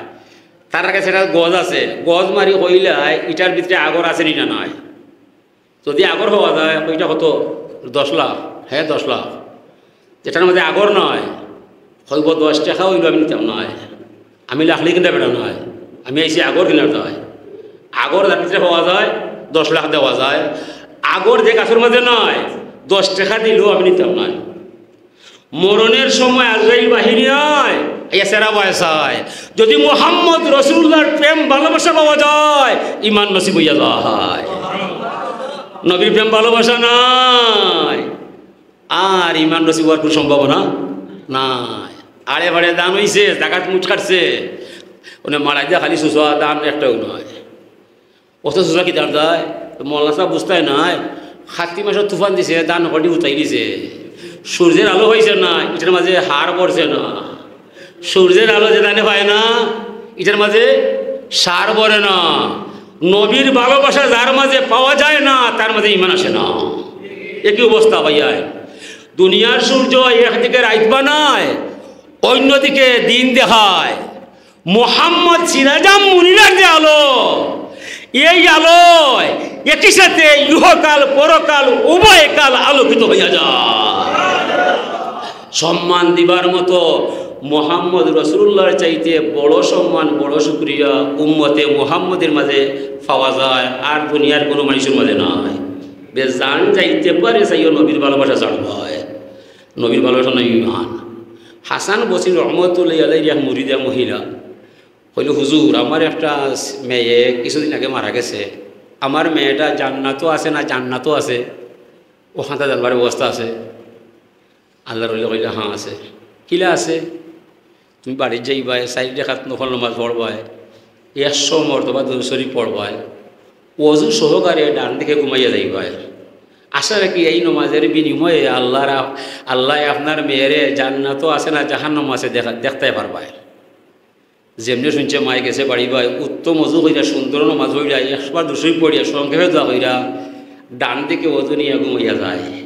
তারার গেছে একটা গজ আছে, গজ মারি কইলায়, "ইটার ভিতরে আগর আছে নি না নাই?" যদি আগর পাওয়া যায়, কইতা কত? "দশ লাখ।" "হে, দশ লাখ।" "যেটার মাঝে আগর নাই?" কইবো, "দশ টেকা অইলো আমি নিতাম নায়, আমি লাখলি কিনতে বেটা নায়, আমি আইছি আগর কিনার দায়।" আগর যার ভিতরে পাওয়া যায়, দশ লাখ দেওয়া যায়। আগর যে গাছর মাঝে নাই, দশ টেকা দিলেও আমি নিতাম নায়। মরণের সময় আজরাইল বাহিনী আয়, আইয়া চেরা বায় চায়। যদি মোহাম্মদ রসুলুল্লাহর প্রেম ভালোবাসা পাওয়া যায়, ইমান নসিব অইয়া যায়। নবীর প্রেম ভালোবাসা নাই, আর ইমান নসিব অওয়ার কুনু সম্ভাবনা নাই। আড়ে বাড়ে দান অইছে, জাকাত মুঠ কাটছে, অনে মারা দিয়া খালি সুসা, দান একটাও নাই। অত সুসা কিতার দায়? তো মৌলানা সাব বুঝতায় নায়, কাতি মাসর তুফান দিছে, দান করি উঠাই দিছে। সূর্যের আলো পাইছে না, ইটার মাঝে হাড় ভরছে না। সূর্যের আলো যে দানে পায় না, ইটার মাঝে সার ভরে না। নবীর ভালোবাসা যার মাঝে পাওয়া যায় না, তার মাঝে ইমান আসে না। একই অবস্থা ভাইয়া, দুনিয়ার সূর্য একদিকে রাইত বানায়, অন্যদিকে দিন দেখায়। মোহাম্মদ সিরাজাম মুনিরার যে আলো, এই আলোয় একই সাথে ইহকাল পরকাল উভয় কাল আলোকিত হইয়া যায়। সম্মান দিবার মতো মোহাম্মদ রসুলুল্লাহর চাইতে বড় সম্মান, বড় শুকরিয়া উম্মতে মোহাম্মদের মাঝে পাওয়া যায়, আর দুনিয়ার কোনো মানুষের মাঝে নাই। বেজান যাইতে পারে, চাইও নবীর ভালোবাসা ছাড়বায়। নবীর ভালোবাসা নয় ইমান। হাসান বসরি রহমতুল্লাহ আলাইহি এক মুরিদা মহিলা কইল, "হুজুর, আমার একটা মেয়ে কিছুদিন আগে মারা গেছে, আমার মেয়েটা জান্নাতও আছে না জাহান্নামও আছে, অখানতা জানবার ব্যবস্থা আছে?" আল্লাহর ওলি কইলা, "হ্যাঁ আছে।" "কিলা আছে?" "তুমি বাড়িত যাইবায়, চাইর রেকাত নফল নামাজ পড়বায়, একশো মর্তবা দুরূদ শরীফ পড়বায়, অজু সহকারে ডান দিকে ঘুমাইয়া যাইবায়। আশা রাখি এই নমাজের বিনিময়ে আল্লাহর আ-, আল্লায় আপনার মেয়েরে জান্নাতও আছে না জাহান্নামও আছে দেখা, দেখতায় পারবায়।" যেমনে শুনছে মায়ে গেছে বাড়িবায়, উত্তম অজু কইরা সুন্দর নমাজ পড়িয়া একবার দুরূদ শরীফ পড়িয়া সংক্ষেপে দোয়া কইরা ডান দিকে অজু নিয়া ঘুমাইয়া যায়।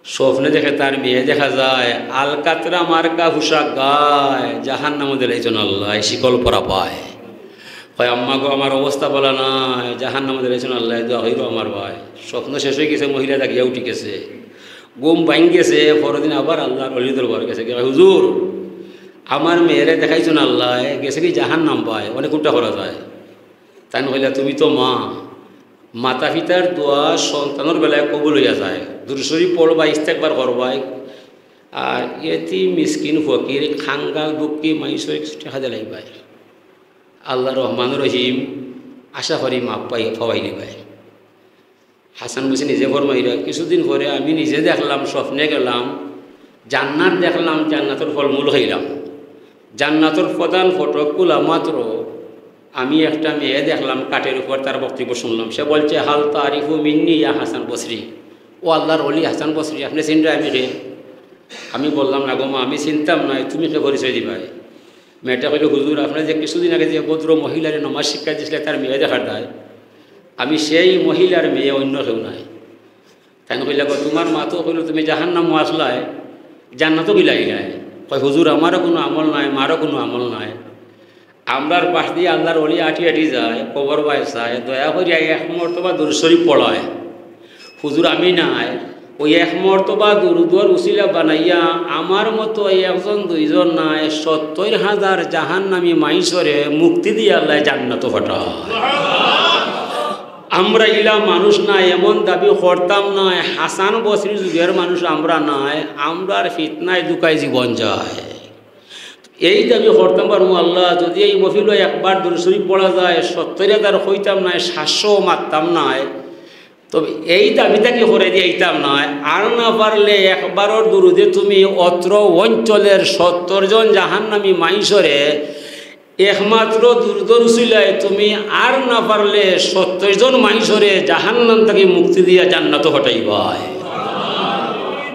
স্বপ্নে দেখে তার মেয়ে দেখা যায় আলকাতরা মার্কা পোশাক গায়, জাহান্নামো দিলাইছইন আল্লায়, শিকল পরা পায়। কয়, "আম্মা গো, আমার অবস্থা ভালা নায়, জাহান্নামো দিলাইছইন আল্লায়, দোয়া কইরো আমার বায়।" স্বপ্ন শেষ অইগেছে, মহিলা জাগিয়া উঠি গেছে, ঘুম ভাঙ্গি গেছে, পরদিন আবার আল্লাহর ওলির দরবারো গেছে, কয়, "হুজুর, আমার মেয়েরে দেখাইছইন আল্লায়, গেছেগি জাহান্নাম বায়, অনে কুনটা করা যায়?" তাইন কইলা, "তুমি তো মা, মাতা পিতার দোয়া সন্তানর বেলায় কবুল অইয়া যায়। দুরূদ শরীফ পড়বায়, ইস্তেগফার করবায়। আর এতিম, মিসকিন, ফকির, কাঙ্গাল, দুঃখী মাইনষরে কিছু টেকা দিলাইবায়। আল্লাহ রহমান রহিম, আশা করি মাফ পাই, পাওয়াই নিবায়।" হাসান বসরি নিজে ফরমাইরা, "কিছুদিন পরে আমি নিজে দেখলাম, স্বপ্নে গেলাম, জান্নাত দেখলাম, জান্নাতর ফলমূল খাইলাম। জান্নাতর প্রধান ফটক খুলা মাত্র আমি একটা মেয়ে দেখলাম কাঠের উপর, তার বক্তব্য শুনলাম। সে বলছে, 'হাল তারিফু মিন্নি ইয়া হাসান বসরি?' ও আল্লাহর ওলি হাসান বসরি, আপনে চিনরা আমি কে?" আমি বললাম, "না গো মা, আমি চিনতাম নায়, তুমি কে পরিচয় দিবায়?" মেয়েটা কইল, "হুজুর, আপনে যে কিছুদিন আগে যে ভদ্র মহিলারে নমাজ শিক্ষা দিছলা, তার মেয়ে দেখার দায়, আমি সেই মহিলার মেয়ে, অন্য কেউ নায়।" তাইন কইলা, "গো, তুমার মা তো কইল তুমি জাহান্নামো আছলায়, জান্নাতো কিলা আইলায়?" কয়, "হুজুর, আমারও কুনু আমল নাই, মারও কুনু আমল নাই। আমরার পাশ দিয়া আল্লাহর ওলি আটি আটি যায়, কবর বায় চায়, দয়া করিয়া এক মর্তবা দুরূদ শরীফ পড়ায়। হুজুর, আমি নায়, ওই এক মর্তবা দুরূদর উসিলা বানাইয়া আমার মতো একজন দুইজন নায়, সত্তইর হাজার জাহান্নামী মাইনষরে মুক্তি দিয়া আল্লায় জান্নাতো পাঠায়।" আমরা ইলা মানুষ নায়, এমন দাবি করতাম নায়। হাসান বসরির যুগের মানুষ আমরা নায়, আমরার ফিতনায় ধুকায় জীবন যায়। এই দাবি করতাম পারমু, আল্লাহ, যদি এই মহফিলো একবার দুরুদ শরীফ পড়া যায়, সত্তর হাজার কইতাম নায়, সাতশো মারতাম নায়, তবে এই দাবিটা কি করে দিয়াইতাম নায়। আর না পারলে একবারর দুরুদে তুমি অত্র অঞ্চলের সত্তর জন জাহান্নামী মাইনষরে, একমাত্র দুরুদর উসিলায় তুমি আর না পারলে সত্তর জন মাইনষরে জাহান্নাম থাকি মুক্তি দিয়া জান্নাতো পাঠাইবায়।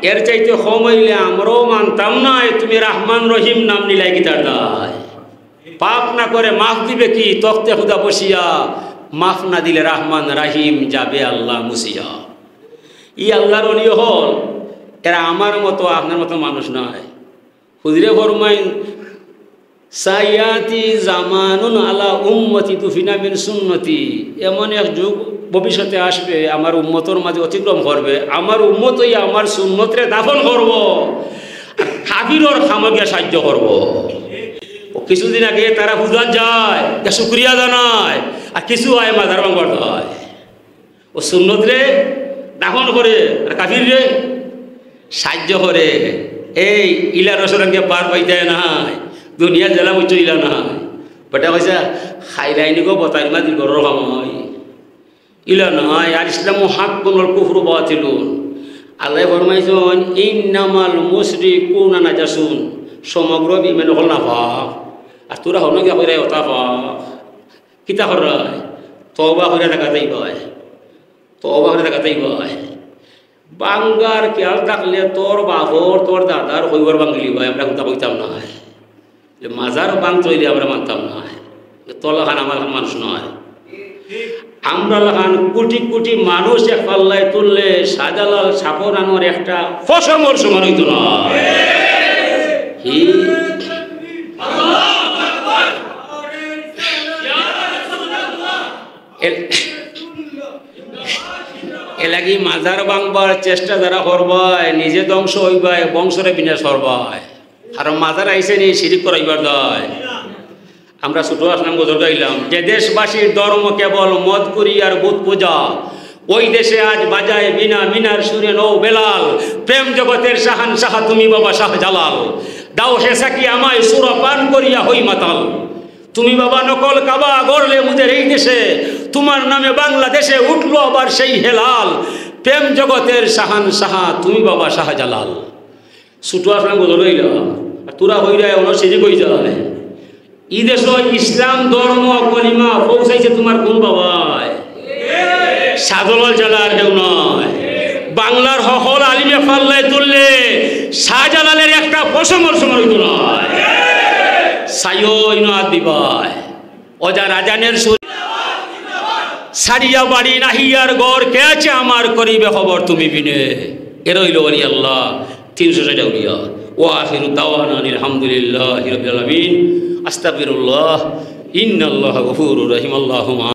এর চাইতে কম অইলে আমরাও মানতাম নায় তুমি রহমান রহিম নাম নিলায় কিতার দায়। পাপ না করে মাফ দিবে কি তখতে খুদা বসিয়া, মাফ না দিলে রহমান রাহিম যাবে আল্লাহ মুছিয়া। ই আল্লাহর ওলি অকল, এরা আমার মতো আপনার মতো মানুষ নায়। হুজুরে ফরমাইন, "সায়াতি জামানুন আলা উম্মতি দুফিনা মিন সুন্নতি।" এমন এক যুগ ভবিষ্যতে আসবে, আমার উম্মতর মাঝে অতিক্রম করবে, আমার উম্মত অইয়া আমার সুন্নতরে দাফন করবো, আর কাফিরর কামো গিয়া সাহায্য করবো। ও কিছুদিন আগে তারা পূজাত যায়, গিয়া শুকরিয়া জানায়, আর কিছু আয় মাজার ভাঙবার যায়। ও সুন্নতরে দাফন করে, আর কাফিররে সাহায্য করে। এই ইলা রসরাঙ্গে পার পাইতায় নায়, দুনিয়া জেলা বুঝছো ইলা নায়। বেটা কইছে, "খাইলাইনি গো বতাইর মাঝে গরুর কাম হয়।" ইলা নায়, আর ইসলামু হাক্কুন ওয়াল কুফরু বাতিলুন। আল্লাহ ফরমাইছইন, "ইন্নামাল মুশরিকুনা নাজাসুন।" সমগ্র বেইমান অকল নাপাক। আর তোরা হনো গিয়া কইরা ওটা পাক। কিতা কররায়? তওবা করিয়া থাকা যাইবায়। তওবা করিয়া থাকা যাইবায়। ভাঙ্গার খেয়াল থাকলে তোর বাপর, তোর দাদার কইবর ভাঙ্গিলিবায়, আমরা কথা কইতাম নায়। যে মাজার ভাঙতো অইলে আমরা মানতাম নায়। যে তোর লাখান আমার লাখান মানুষ নায়। আমরা লাখান কোটি কোটি মানুষ এক পাল্লায় তুললে শাহজালাল সাপর আনোর একটা পশমর সমান অইতো নায়। হি। এর-, এরলাগি মাজার ভাঙবার চেষ্টা যারা করবায়, নিজে ধ্বংস অইবায়, বংশরে বিনাশ করবায়। কারণ মাজার আইছে নি শিরিক করাইবার দায়। আমরা ছোট আসলাম গজল গাইলাম, "যে দেশবাসীর ধর্ম কেবল মদ পুরি আর বুত পূজা, ওই দেশে আজ বাজায় বিনা মিনার সুরে নও বেলাল, প্রেম জগতের শাহানশাহ তুমি বাবা শাহজালাল, দাও হে সাকি আমায় সুরা পান করিয়া হই মাতাল।" তুমি বাবা নকল কাবা গড়লে মুদের এই দেশে, তোমার নামে বাংলাদেশে উঠলো আবার সেই হেলাল। প্রেম জগতের শাহানশাহ তুমি বাবা শাহজালাল। ছোট আসলাম গজল গাইলাম, আর তোরা কইরায় অনো শিরিক অই যায়। ই দেশো ইসলাম ধর্ম কলিমা পৌঁছাইছে তোমার কোন বাবায়? শাহজালাল ছাড়া আর কেউ নাই। বাংলার হকল আলিমে পাল্লায় তুললে শাহজালালের একটা পশমর সমান অইতো নায়। সাইও ইনো আত দিবায়। ওজা রাজানের সুর। সারিয়া বাড়ি নাহিয়ার ঘর, কে আছে আমার করিবে খবর তুমি বিনে। এরা অইলো ওলি আল্লাহ, তিনশো ষাট আউলিয়া। ওয়া আখিরু দাওয়ানা আনিল হামদুলিল্লাহি রাব্বিল আলামিন। আস্তাগফিরুল্লাহ। ইন্নাল্লাহা গফুরুর রহিম। আল্লাহুম্মা